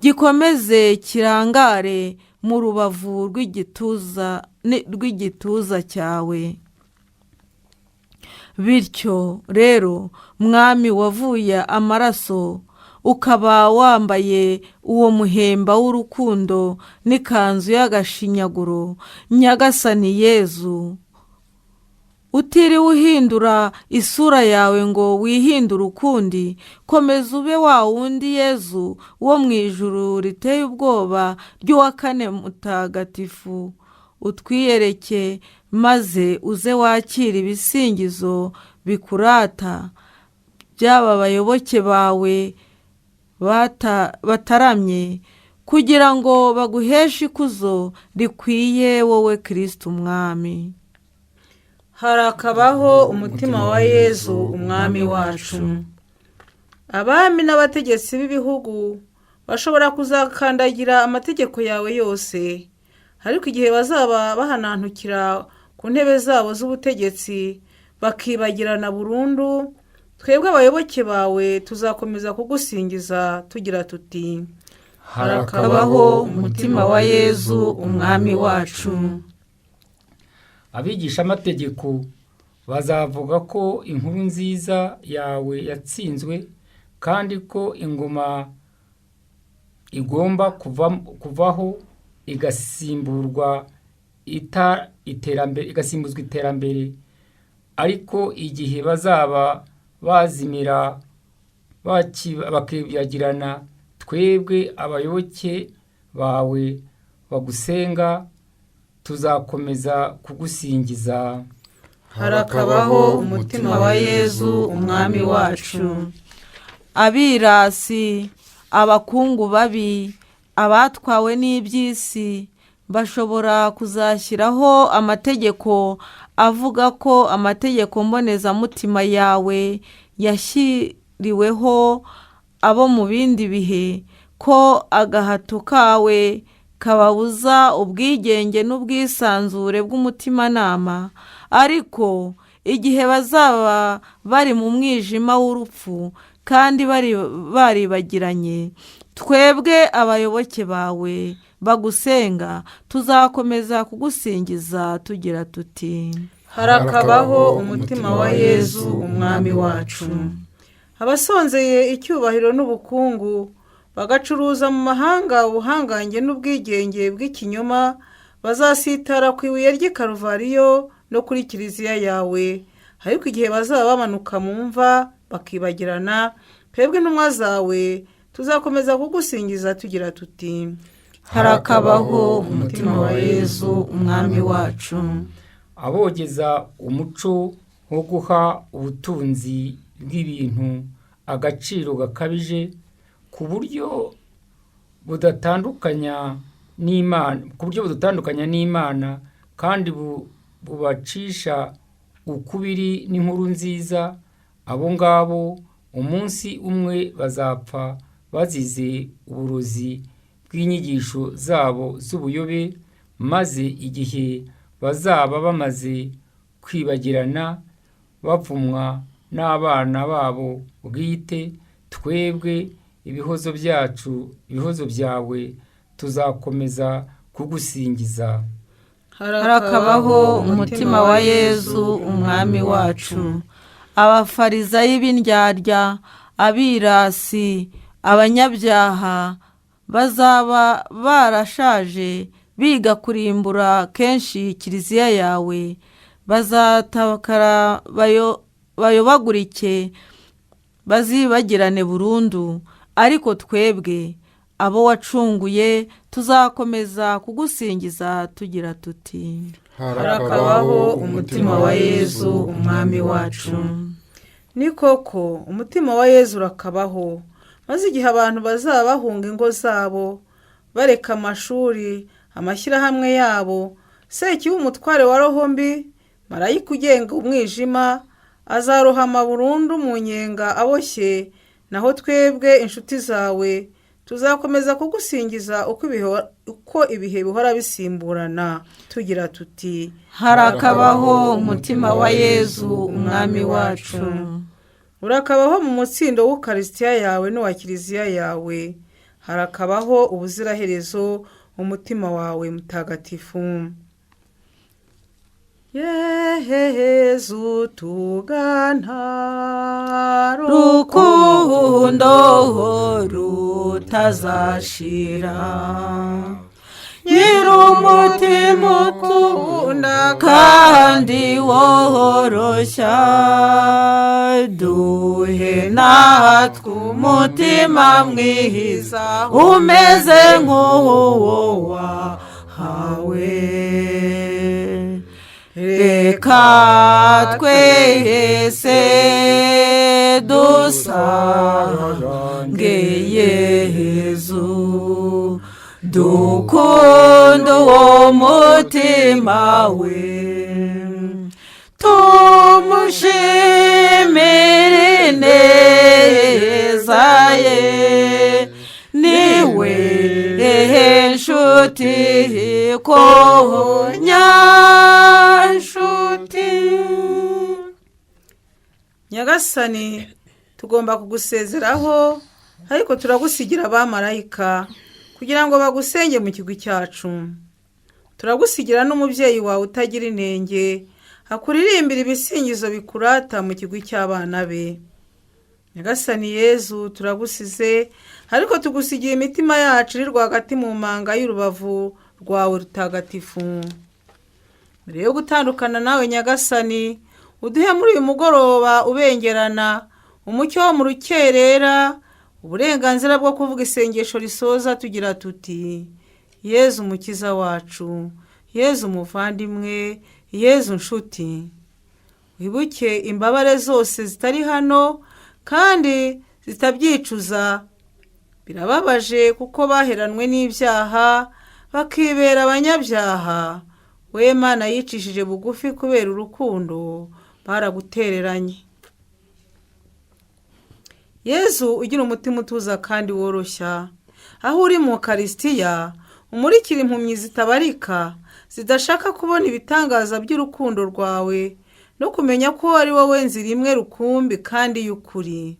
S2: gikomeze kirangare mu rubavu rw'igituza cyawe. Bityo rero, mwami wavuye amaraso, Ukaba wambaye uwo muhemba w'urukundo n'ikanzu y'agashinyaguro. Nyagasani Yezu, utiriwe uhindura isura yawe ngo wihindure ukundi, komeza ube wa wundi Yezu wo mu ijuru riteye ubwoba ry'uwa kane mutagatifu. Utwiyereke maze uze wakire ibisingizo bikurata by'aba bayoboke bawe bataramye, kugira ngo baguheshe ikuzo rikwiye wowe Kristu Umwami.
S4: Harakabaho umutima wa Yezu Umwami wacu. Abami n'abategetsi b'ibihugu bashobora kuzakandagira amategeko yawe yose, ariko igihe bazaba bahanantukira ku ntebe zabo z'ubutegetsi bakibagirana burundu, twebwe abayoboke bawe tuzakomeza kugusingiza tugira tuti:
S2: Harakabaho umutima wa Yezu Umwami wacu.
S5: Abigishamategeko bazavuga ko inkuru nziza yawe yatsinzwe, kandi ko ingoma igomba kuvaho igasimburwa iterambere, igasimbuzwa iterambere. Ariko igihe bazaba bazimira bakibagirana, twebwe abayoboke bawe bagusenga tuzakomeza kugusingiza.
S4: Harakabaho umutima wa Yezu Umwami wacu.
S2: Abirasi, abakungu babi, abatwawe n'iby'isi bashobora kuzashyiraho amategeko avuga ko amategeko mbonezamutima yawe yashyiriweho abo mu bindi bihe, ko agahato kawe kababuza ubwigenge n'ubwisanzure bw'umutimanama. Ariko igihe bazaba bari mu mwijima w'urupfu kandi bari baribagiranye, twebwe abayoboke bawe bagusenga tuzakomeza kugusingiza tugira tuti:
S4: Harakabaho umutima wa Yezu Umwami wacu. Abasonzeye icyubahiro n'ubukungu, bagacuruza mu mahanga ubuhangange n'ubwigenge bw'ikinyoma, bazasitara ku ibuye ry'i Karuvariyo no kuri kiliziya yawe. Ariko igihe bazaba bamanuka mu mva bakibagirana, twebwe intumwa zawe tuzakomeza kugusingiza tugira tuti:
S2: Harakabaho umutima wa Yezu Umwami wacu.
S5: Abogeza umuco wo guha ubutunzi bw'ibintu agaciro gakabije ku buryo budatandukanya n'Imana, ku buryo budutandukanya n'Imana kandi bubacisha ukubiri n'inkuru nziza, abo ngabo umunsi umwe bazapfa bazize uburozi bw'inyigisho zabo z'ubuyobe, maze igihe bazaba bamaze kwibagirana bavumwa n'abana babo bwite, twebwe ibihozo byacu, ibihozo byawe, tuzakomeza kugusingiza.
S2: Harakabaho umutima wa Yezu Umwami wacu. Abafarizayi b'indyarya, abirasi, abanyabyaha bazaba barashaje biga kurimbura kenshi kiliziya yawe, bazatakara bayobagurike, bazibagirane burundu. Ariko twebwe abo wacunguye tuzakomeza kugusingiza tugira tuti:
S4: Harakabaho umutima wa Yezu Umwami wacu. Ni koko, umutima wa Yezu urakabaho, maze igihe abantu bazaba bahunga ingo zabo, bareka amashuri, amashyirahamwe yabo, Sekibi umutware wa roho mbi, marayika ugenga umwijima, azarohama burundu mu nyenga aboshye, naho twebwe inshuti zawe tuzakomeza kugusingiza uko ibihe bihora bisimburana tugira tuti:
S2: Harakabaho umutima wa Yezu Umwami wacu.
S4: Urakabaho mu mutsindo w'ukarisitiya yawe n'uwa kiliziya yawe. Harakabaho ubuziraherezo umutima wawe mutagatifu. Yezu tugana
S2: Rukundo rutazashira, nyir'umutima ukunda kandi woroshya, duhe natwe umutima mwiza umeze nk'uwo wahawe. Reka twese dusange Yezu, dukunde uwo mutima we, tumushimire ineza ye, niwe nshuti ko nyanshuti.
S4: Nyagasani, tugomba kugusezeraho, ariko turagusigira abamarayika kugira ngo bagusenge mu kigwi cyacu. Turagusigira n'umubyeyi wawe utagira inenge, akuririmbira ibisingizo bikurata mu kigwi cy'abana be. Nyagasani Yezu, turagusize, ariko tugusigiye imitima yacu iri rwagati mu manga y'urubavu rwawe rutagatifu. Mbere yo gutandukana nawe Nyagasani, uduhe muri uyu mugoroba ubengerana umucyo wo mu rukerera, uburenganzira bwo kuvuga isengesho risoza tugira tuti: Yezu umukiza wacu, Yezu umuvandimwe, Yezu nshuti, wibuke imbabare zose zitari hano kandi zitabyicuza. Birababaje kuko baheranwe n'ibyaha bakibera abanyabyaha. We Mana yicishije bugufi kubera urukundo, baragutereranye. Yezu ugira umutima utuza kandi woroshya, aho uri mu Ukarisitiya umurikira impumyi zitabarika zidashaka kubona ibitangaza by'urukundo rwawe no kumenya ko ari wowe nzira imwe rukumbi kandi y'ukuri.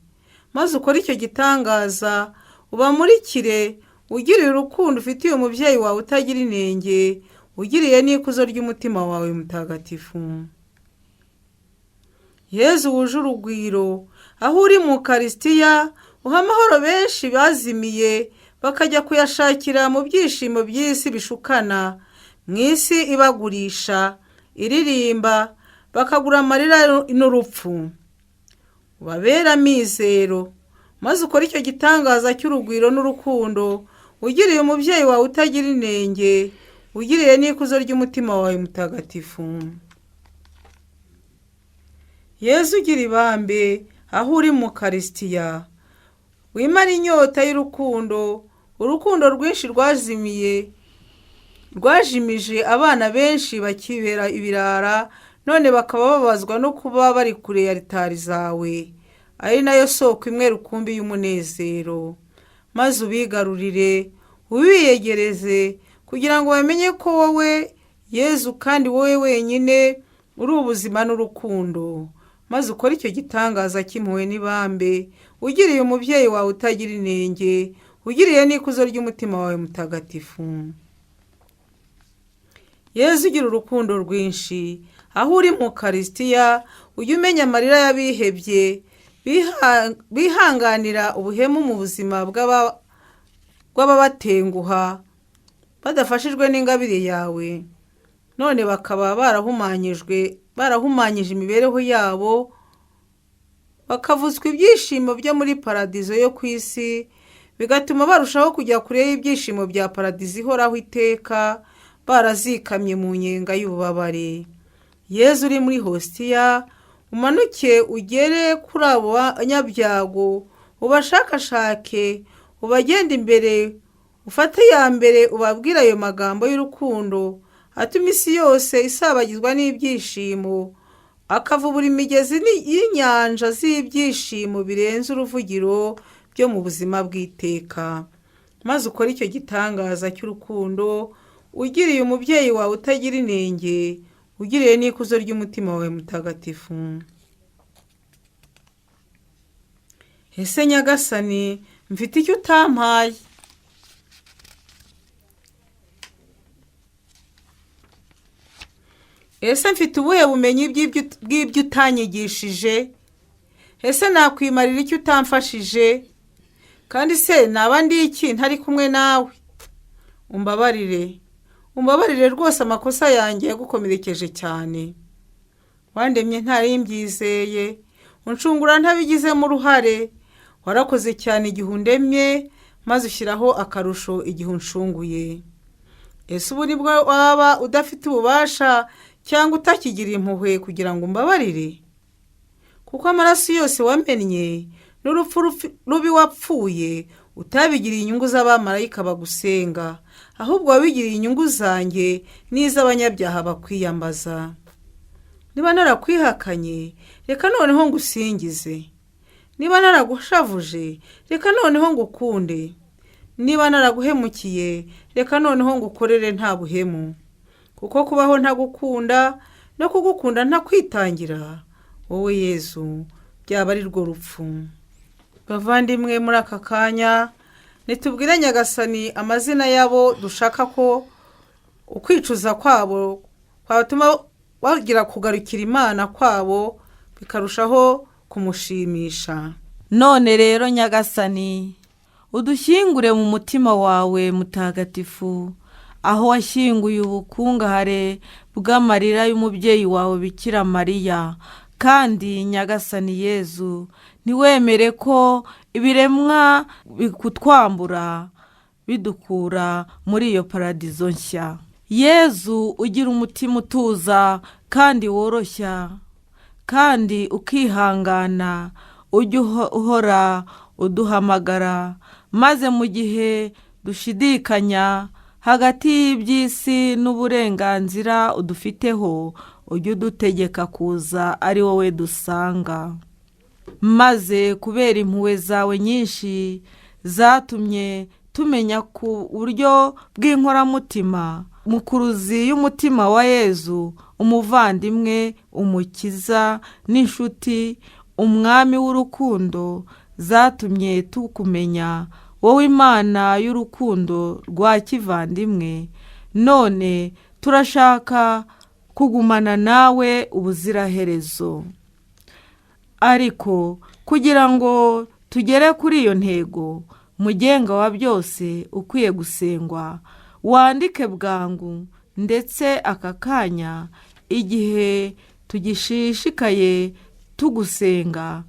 S4: Maze ukore icyo gitangaza, ubamurikire ugiriye urukundo ufitiye umubyeyi wawe utagira inenge, ugiriye n'ikuzo ry'umutima wawe mutagatifu. Yezu wuje urugwiro, aho uri mu Ukarisitiya uha amahoro benshi bazimiye bakajya kuyashakira mu byishimo by'isi bishukana, mu isi ibagurisha, iririmba, bakagura amarira n'urupfu. Ubabere amizero, maze ukore icyo gitangaza cy'urugwiro n'urukundo, ugiriye umubyeyi wawe utagira inenge, ugiriye n'ikuzo ry'umutima wawe mutagatifu. Yezu ugira ibambe, aho uri mu Ukarisitiya wimara inyota y'urukundo, urukundo rwinshi rwazimiye, rwajimije abana benshi bakibera ibirara, none bakaba bababazwa no kuba bari kure ya ritari zawe, ari nayo soko imwe rukumbi y'umunezero. Maze ubigarurire, ubiyegereze, kugira ngo bamenye ko wowe Yezu kandi wowe wenyine uri ubuzima n'urukundo. Maze ukore icyo gitangaza cy'impuhwe n'ibambe, ugiriye umubyeyi wawe utagira inenge, ugiriye n'ikuzo ry'umutima wawe mutagatifu. Yezu ugira urukundo rwinshi, aho uri mu Ukarisitiya ujye umenya amarira y'abihebye bihanganira ubuhemu mu buzima bw'ababatenguha badafashijwe n'ingabire yawe, none bakaba barahumanyije imibereho yabo, bakavutswa ibyishimo byo muri paradizo yo ku isi, bigatuma barushaho kujya kure y'ibyishimo bya paradizo ihoraho iteka, barazikamye mu nyenga y'ububabare. Yezu uri muri Hositiya, umanuke ugere kuri abo banyabyago, ubashakashake, ubagende imbere, ufate iya mbere ubabwire ayo magambo y'urukundo atuma isi yose isabagizwa n'ibyishimo, akavubura imigezi y'inyanja z'ibyishimo birenze uruvugiro byo mu buzima bw'iteka. Maze ukore icyo gitangaza cy'urukundo, ugiriye umubyeyi wawe utagira inenge, ugiriye n'ikuzo ry'umutima wawe mutagatifu. Ese Nyagasani, mfite icyo utampaye? Ese mfite ubuhe bumenyi bw'ibyo utanyigishije? Ese nakwimarira icyo utamfashije? Kandi se naba ndi iki ntari kumwe nawe? Umbabarire, umbabarire rwose, amakosa yanjye yagukomerekeje cyane. Wandemye ntari mbyizeye, uncungura ntabigizemo uruhare. Warakoze cyane igihe undemye, maze ushyiraho akarusho igihe uncunguye. Ese ubu nibwo waba udafite ububasha cyangwa utakigira impuhwe kugira ngo umbabarire? Kuko amaraso yose wamennye n'urupfu rubi wapfuye utabigiriye inyungu z'abamarayika bagusenga, ahubwo wabigiriye inyungu zanjye n'iz'abanyabyaha bakwiyambaza. Niba narakwihakanye, reka noneho ngusingize. Niba naragushavuje, reka noneho ngukunde. Niba naraguhemukiye, reka noneho ngukorere nta buhemu. Kuko kubaho ntagukunda no kugukunda ntakwitangira, wowe Yezu, byaba ari rwo rupfu. Bavandimwe, muri aka kanya nitubwire Nyagasani amazina yabo dushaka ko ukwicuza kwabo kwatuma bagira kugarukira Imana kwabo bikarushaho kumushimisha.
S2: None rero Nyagasani, udushyingure mu mutima wawe mutagatifu, aho washyinguye ubukungahare bw'amarira y'umubyeyi wawe Bikira Mariya. Kandi Nyagasani Yezu, ntiwemere ko ibiremwa bikutwambura bidukura muri iyo paradizo nshya. Yezu, ugira umutima utuza kandi woroshya kandi ukihangana, ujye uhora uduhamagara, maze mu gihe dushidikanya hagati y'iby'isi n'uburenganzira udufiteho, ujye udutegeka kuza ari wowe dusanga. Maze kubera impuhwe zawe nyinshi zatumye tumenya ku buryo bw'inkoramutima mukuruzi y'umutima wa Yezu, umuvandimwe, umukiza n'inshuti, umwami w'urukundo, zatumye tukumenya wowe Imana y'urukundo rwa kivandimwe. None turashaka kugumana nawe ubuziraherezo. Ariko kugira ngo tugere kuri iyo ntego, mugenga wa byose ukwiye gusengwa, wandike bwangu ndetse aka kanya, igihe tugishishikaye tugusenga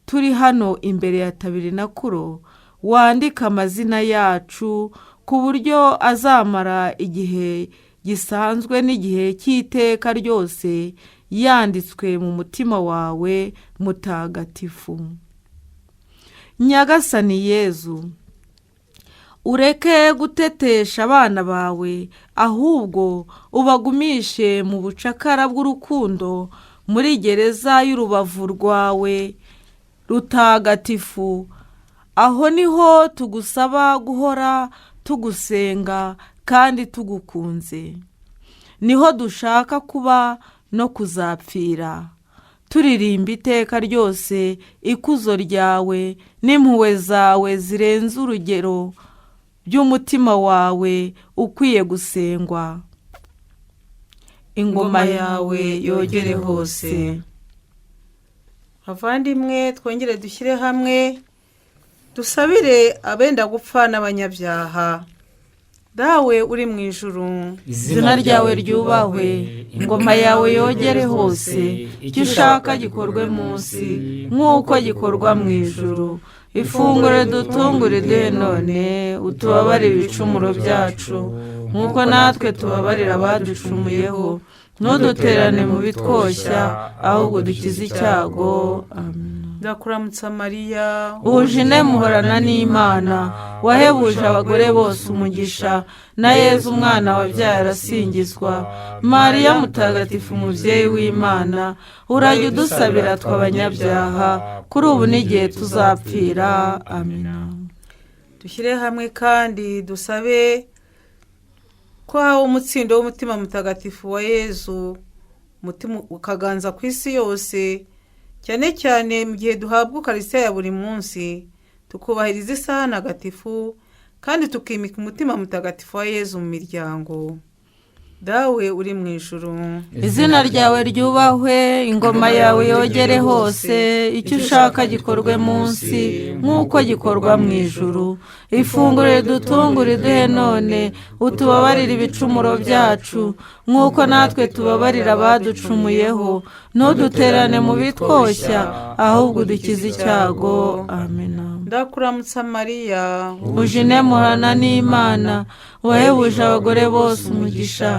S2: turi hano imbere ya tabernakulo, wandike amazina yacu ku buryo azamara igihe gisanzwe n'igihe cy'iteka ryose yanditswe mu mutima wawe mutagatifu. Nyagasani Yezu, ureke gutetesha abana bawe, ahubwo ubagumishe mu bucakara bw'urukundo muri gereza y'urubavu rwawe rutagatifu. Aho niho tugusaba guhora tugusenga kandi tugukunze. Niho dushaka kuba no kuzapfira, turirimba iteka ryose ikuzo ryawe n'impuhwe zawe zirenze urugero by'umutima wawe ukwiye gusengwa. Ingoma yawe yogere hose.
S4: Bavandimwe, twongere dushyire hamwe dusabire abenda gupfa n'abanyabyaha. Dawe uri mu ijuru,
S2: Izina ryawe ryubahwe, ingoma yawe yogere hose, icyo ushaka gikorwe munsi nk'uko gikorwa mu ijuru. Ifunguro dutungure iduhe none, utubabarire ibicumuro byacu nk'uko natwe tubabarira abaducumuyeho, ntuduterane mu bitwoshya, ahubwo dukize icyago. Amen.
S4: Ndakuramutsa Mariya,
S2: Uje muhorana n'Imana, wahebuje abagore bose umugisha, na Yezu umwana wabyaye arasingizwa. Mariya mutagatifu, umubyeyi w'Imana, urajya udusabira twe abanyabyaha, kuri ubu n'igihe tuzapfira. Amina.
S4: Dushyire hamwe kandi dusabe ko hawe umutsindo w'umutima mutagatifu wa Yezu, umutima ukaganza ku isi yose, cyane cyane mu gihe duhabwa ukarisitiya ya buri munsi, tukubahiriza isaha ntagatifu kandi tukimika umutima mutagatifu wa Yezu mu miryango. Dawe uri mu ijuru,
S2: Izina ryawe ryubahwe, ingoma yawe yogere hose, icyo ushaka gikorwe munsi nk'uko gikorwa mu ijuru. Ifunguro ridutungura iduhe none, utubabarire ibicumuro byacu nk'uko natwe tubabarira abaducumuyeho, ntuduterane mu bitwoshya, ahubwo udukize icyago. Amina.
S4: Ndakuramutsa Mariya,
S2: Ujine muhorana n'Imana, wahebuje abagore bose umugisha,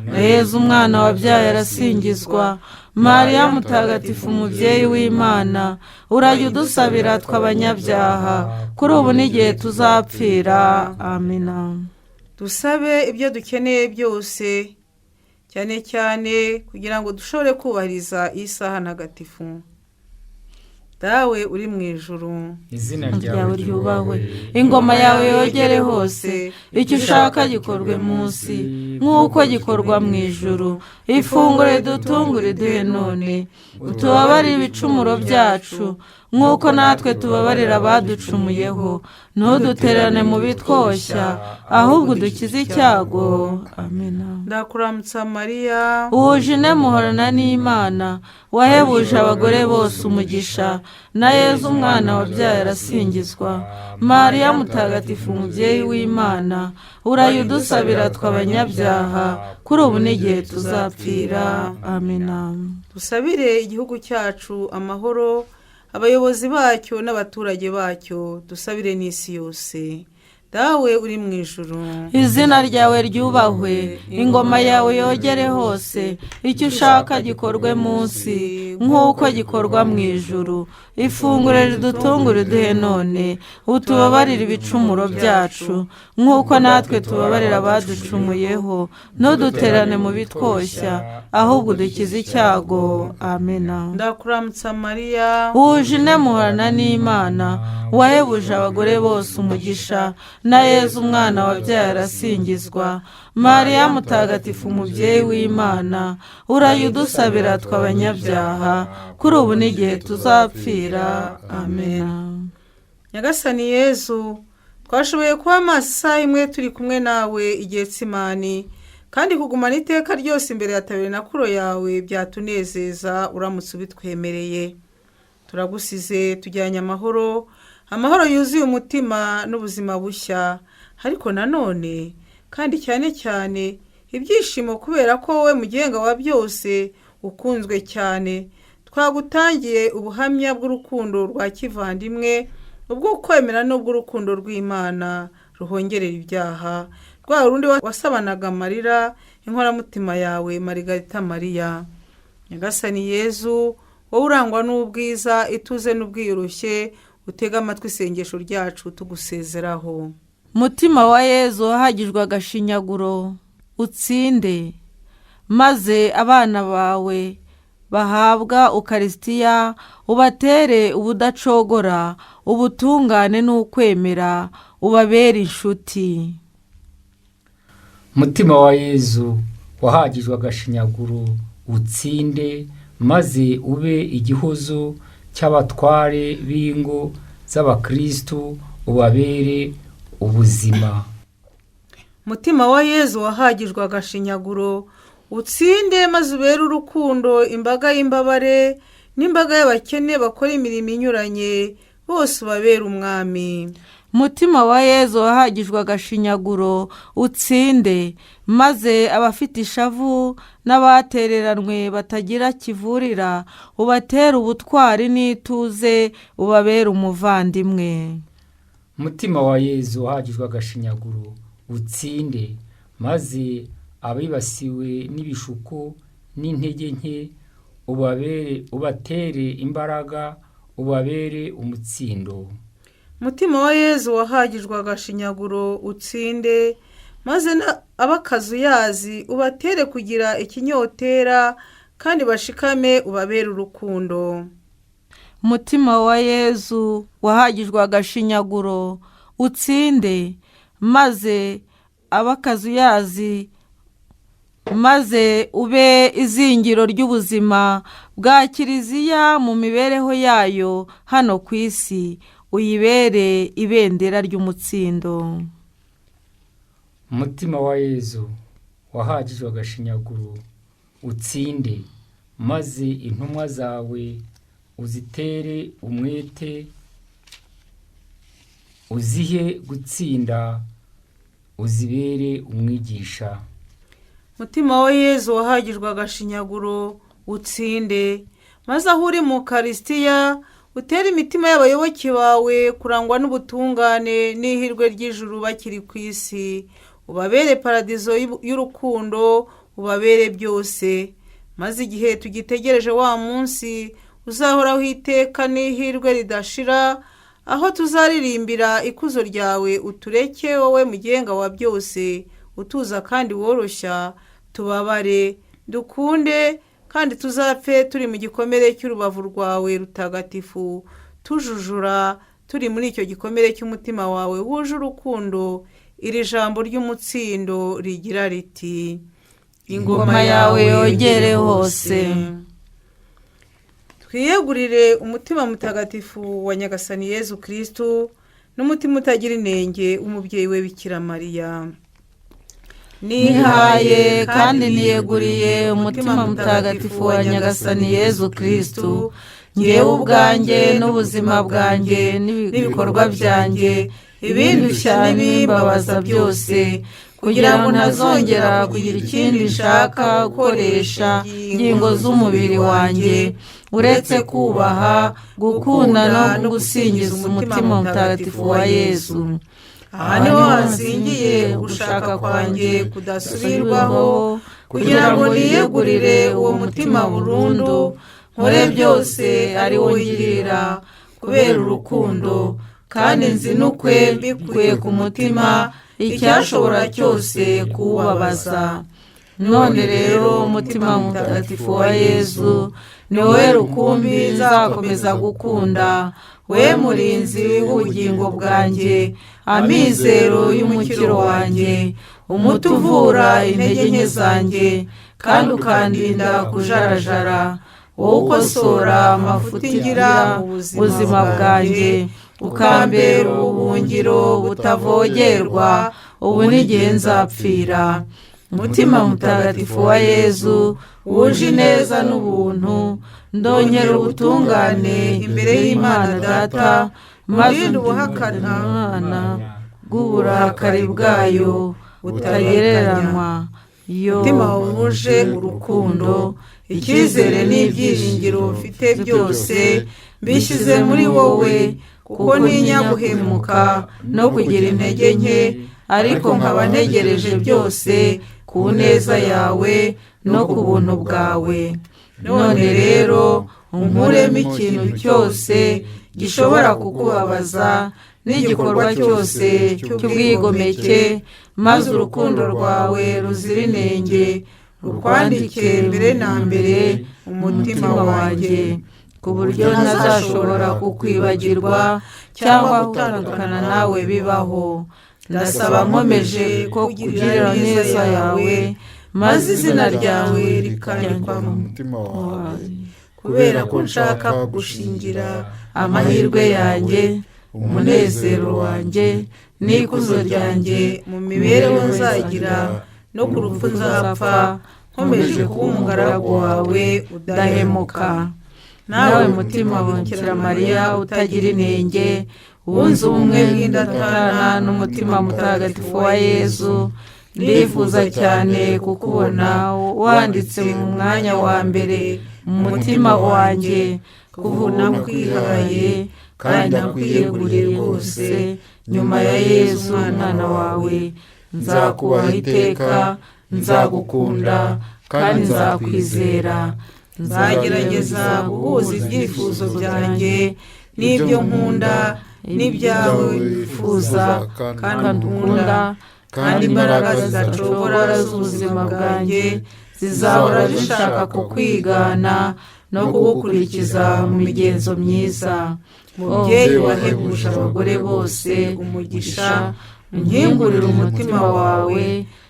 S2: na Yezu umwana wabyaye arasingizwa. Mariya mutagatifu, umubyeyi w'Imana, urajya udusabira tw'abanyabyaha, kuri ubu n'igihe tuzapfira. Amina.
S4: Dusabe ibyo dukeneye byose, cyane cyane kugira ngo dushobore kubahiriza iyi saha ntagatifu. Dawe uri mu ijuru,
S5: Izina
S2: ryawe ryubahwe, ingoma yawe yogere hose, icyo ushaka gikorwe munsi nk'uko gikorwa mu ijuru. Ifunguro ridutungura iduhe none, utubabarire ibicumuro byacu nk'uko natwe tubabarira abaducumuyeho, ntudutererane mu bitwoshya, ahubwo udukize icyago. Amina.
S4: Ndakuramutsa Mariya,
S2: Wuje muhorana n'Imana, wahebuje abagore bose umugisha, na Yezu umwana wabyaye arasingizwa. Mariya mutagatifu, umubyeyi w'Imana, urajya udusabira tw'abanyabyaha, kuri ubu n'igihe tuzapfira. Amina.
S4: Dusabire igihugu cyacu amahoro, abayobozi bacyo n'abaturage bacyo, dusabire n'isi yose. Dawe uri mu ijuru,
S2: Izina ryawe ryubahwe, ingoma yawe yogere hose, icyo ushaka gikorwe munsi nk'uko gikorwa mu ijuru. Ifunguro ridutungura iduhe none, utubabarire ibicumuro byacu nk'uko natwe tubabarira abaducumuyeho, ntuduterane mu bitwoshya, ahubwo udukize icyago. Amina.
S4: Ndakuramutsa Mariya,
S2: Wuje muhorana n'Imana, wahebuje abagore bose umugisha, na Yezu umwana wabyaye arasingizwa. Mariya mutagatifu, umubyeyi w'Imana, urajya udusabira tw'abanyabyaha, kuri ubu n'igihe tuzapfira. Amina.
S4: Nyagasani Yezu, twashoboye kuba amaso isaha imwe turi kumwe nawe igihe tsimani, kandi kugumana iteka ryose imbere ya tabernakulo yawe byatunezeza uramutse ubitwemereye. Turagusize tujyanye amahoro, amahoro yuzuye umutima n'ubuzima bushya, ariko nanone kandi cyane cyane ibyishimo kubera ko wowe mugenga wa byose ukunzwe cyane. Twagutangiye ubuhamya bw'urukundo rwa kivandimwe, ubw'ukwemera n'ubw'urukundo rw'Imana ruhongerera ibyaha, rwa rundi wasabanaga amarira inkoramutima yawe Marigarita Mariya. Nyagasani Yezu, wowe urangwa n'ubwiza, ituze n'ubwiyoroshye, utege amatwi isengesho ryacu tugusezeraho.
S2: Mutima wa Yezu wahagijwe agashinyaguro, utsinde maze abana bawe bahabwa ukarisitiya, ubatere ubudacogora, ubutungane n'ukwemera, ubabere inshuti.
S5: Mutima wa Yezu wahagijwe agashinyaguro, utsinde maze ube igihozo cy'abatware b'ingo z'abakristu, ubabere ubuzima.
S4: Mutima wa Yezu wahagijwe agashinyaguro, utsinde maze ubere urukundo imbaga y'imbabare n'imbaga y'abakene bakora imirimo inyuranye, bose ubabere umwami.
S2: Mutima wa Yezu wahagijwe agashinyaguro, utsinde maze abafite ishavu n'abatereranwe batagira kivurira, ubatere ubutwari n'ituze, ubabere umuvandimwe.
S5: Mutima wa Yezu wahagijwe agashinyaguro, utsinde maze abibasiwe n'ibishuko n'intege nke, ubatere imbaraga, ubabere umutsindo.
S4: Mutima wa Yezu wahagijwe agashinyaguro, utsinde maze ab'akazuyazi ubatere kugira ikinyotera kandi bashikame, ubabere urukundo.
S2: Mutima wa Yezu wahagijwe agashinyaguro, utsinde maze ab'akazuyazi, maze ube izingiro ry'ubuzima bwa Kiliziya mu mibereho yayo hano ku isi, uyibere ibendera ry'umutsindo.
S5: Umutima wa Yezu wahagijwe agashinyaguro, utsinde, maze intumwa zawe uzitere umwete, uzihe gutsinda, uzibere umwigisha.
S4: Mutima wa Yezu wahagijwe agashinyaguro, utsinde, maze aho uri mu Ukarisitiya utere imitima y'abayoboke bawe kurangwa n'ubutungane n'ihirwe ry'ijuru bakiri ku isi, ubabere paradizo y'urukundo, ubabere byose, maze igihe tugitegereje wa munsi uzahoraho iteka n'ihirwe ridashira, aho tuzaririmbira ikuzo ryawe, utureke wowe mugenga wa byose, utuza kandi woroshya, tubabare, dukunde kandi tuzapfe turi mu gikomere cy'urubavu rwawe rutagatifu, tujujura turi muri icyo gikomere cy'umutima wawe wuje urukundo. Iri jambo ry'umutsindo rigira riti:
S2: Ingoma yawe yogere hose.
S4: Twiyegurire umutima mutagatifu wa Nyagasani Yezu Kristu n'umutima utagira inenge w'umubyeyi we Bikira Mariya.
S2: Nihaye kandi niyeguriye umutima mutagatifu wa Nyagasani Yezu Kristu, ngewe ubwanjye n'ubuzima bwanjye n'ibikorwa byanjye, ibindushya n'ibimbabaza byose, kugira ngo ntazongera kugira ikindi nshaka gukoresha ingingo z'umubiri wanjye, uretse kubaha, gukunda no gusingiza umutima mutagatifu wa Yezu.
S4: Aha niho hazingiye ugushaka kwanjye kudasubirwaho, kugira ngo niyegurire uwo mutima burundu, nkore byose ari wo ngirira kubera urukundo, kandi nzinukwe mbikuye ku mutima icyashobora cyose kuwubabaza. None rero umutima mutagatifu wa Yezu ni wowe rukumbi nzakomeza gukunda, we murinzi w'ubugingo bwanjye, amizero y'umukiro wanjye, umuti uvura intege nke zanjye kandi ukandinda kujarajara, wowe ukosora amafuti ngira mu buzima bwanjye, ukambera ubuhungiro butavogerwa ubu n'igihe nzapfira. Mutima mutagatifu wa Yezu wuje ineza n'ubuntu, ndongera ubutungane imbere y'Imana Data, maze Urinde ubuhakana
S2: umwana bw'uburakari bwayo butagereranywa. Yo
S4: Umutima wuje urukundo, icyizere n'ibyiringiro mfite byose mbishyize muri wowe, kuko ntinya guhemuka no kugira intege nke, ariko nkaba ntegereje byose ku neza yawe no ku buntu bwawe. None rero unkuremo ikintu cyose gishobora kukubabaza n'igikorwa cyose cy'ubwigomeke, maze urukundo rwawe ruzira inenge rukwandike mbere na mbere umutima wanjye, ku buryo ntazashobora kukwibagirwa cyangwa gutandukana nawe bibaho. Ndasaba nkomeje ko kugirira neza yawe, maze izina ryawe rikandikwa
S1: mu mutima wawe,
S4: kubera ko nshaka kugushingira
S2: amahirwe yanjye, umunezero wanjye n'ikuzo ryanjye
S4: mu mibereho nzagira no ku rupfu nzapfa, nkomeje kuba umugaragu wawe udahemuka.
S2: Nawe mutima wa Bikira Mariya utagira inenge, wunze ubumwe bw'indatana n'umutima mutagatifu wa Yezu, ndifuza cyane kukubona wanditse mu mwanya wa mbere mu mutima wanjye, kuva nakwihaye kandi nakwiyeguriye rwose. Nyuma ya Yezu umwana wawe, nzakubaha iteka, nzagukunda kandi nzakwizera.
S4: Nzagerageza guhuza ibyifuzo byanjye n'ibyo nkunda n'ibyawe wifuza kandi ukunda, kandi imbaraga zidacogora z'ubuzima bwanjye zizahora zishaka kukwigana no kugukurikiza mu migenzo myiza. Mubyeyi wahebuje abagore bose umugisha, unkingurire umutima wawe,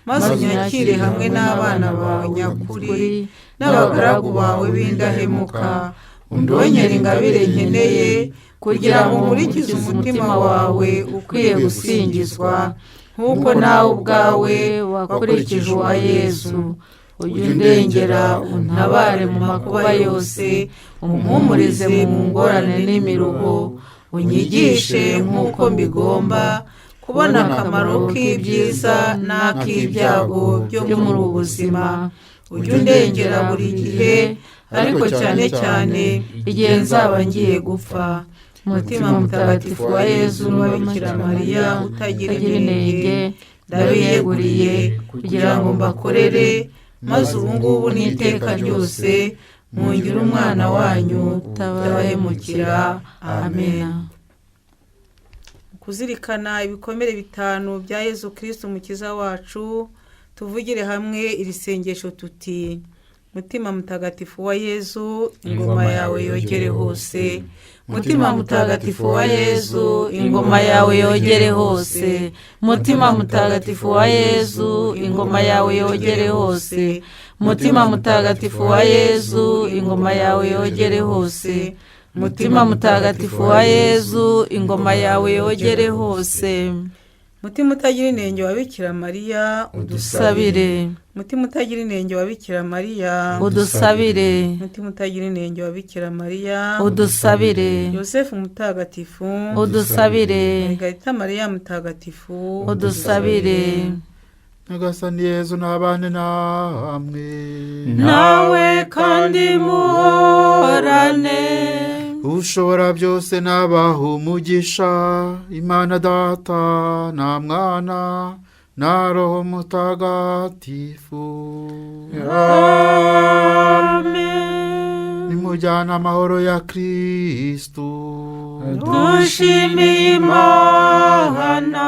S4: maze unyakire hamwe n'abana bawe nyakuri n'abagaragu bawe b'indahemuka, undongere ingabire nkeneye kugira ngo nkurikize umutima wawe ukwiye gusingizwa. Nk'uko nawe ubwawe wakurikije uwa Yezu, ujye undengera untabare mu makuba yose, umpumurize mu ngorane n'imiruho, unyigishe nk'uko mbigomba kubona akamaro k'ibyiza n'ak'ibyago byo muri ubu buzima. Ujye undengera buri gihe, ariko cyane cyane igihe nzaba ngiye gupfa. Mutima mutagatifu wa Yezu wa Bikira Mariya utagira inenge, ndabiyeguriye kugira ngo mbakorere, maze ubu ngubu n'iteka ryose mungire umwana wanyu utabahemukira. Amen. Kuzirikana ibikomere 5 bya Yezu Kristu Umukiza wacu, tuvugire hamwe iri sengesho tuti: Mutima mutagatifu wa Yezu, ingoma yawe yogere hose. Mutima mutagatifu wa Yezu, ingoma yawe yogere hose. Mutima mutagatifu wa Yezu, ingoma yawe yogere hose. Mutima mutagatifu wa Yezu, ingoma yawe yogere hose. Mutima mutagatifu wa Yezu, ingoma yawe yogere hose. Mutima utagira inenge wa Bikira Mariya,
S2: udusabire.
S4: Mutima utagira inenge wa Bikira Mariya,
S2: udusabire.
S4: Mutima utagira inenge wa Bikira Mariya,
S2: udusabire.
S4: Yosefu mutagatifu,
S2: udusabire.
S4: Margarita Mariya mutagatifu,
S2: udusabire.
S1: Nyagasani Yezu nabane namwe,
S2: Nawe kandi muhorane.
S1: Ushobora byose nabaha umugisha, Imana Data na Mwana na Roho Mutagatifu.
S2: Amen.
S1: Nimujyane amahoro ya Kristu.
S2: Dushimiye Imana.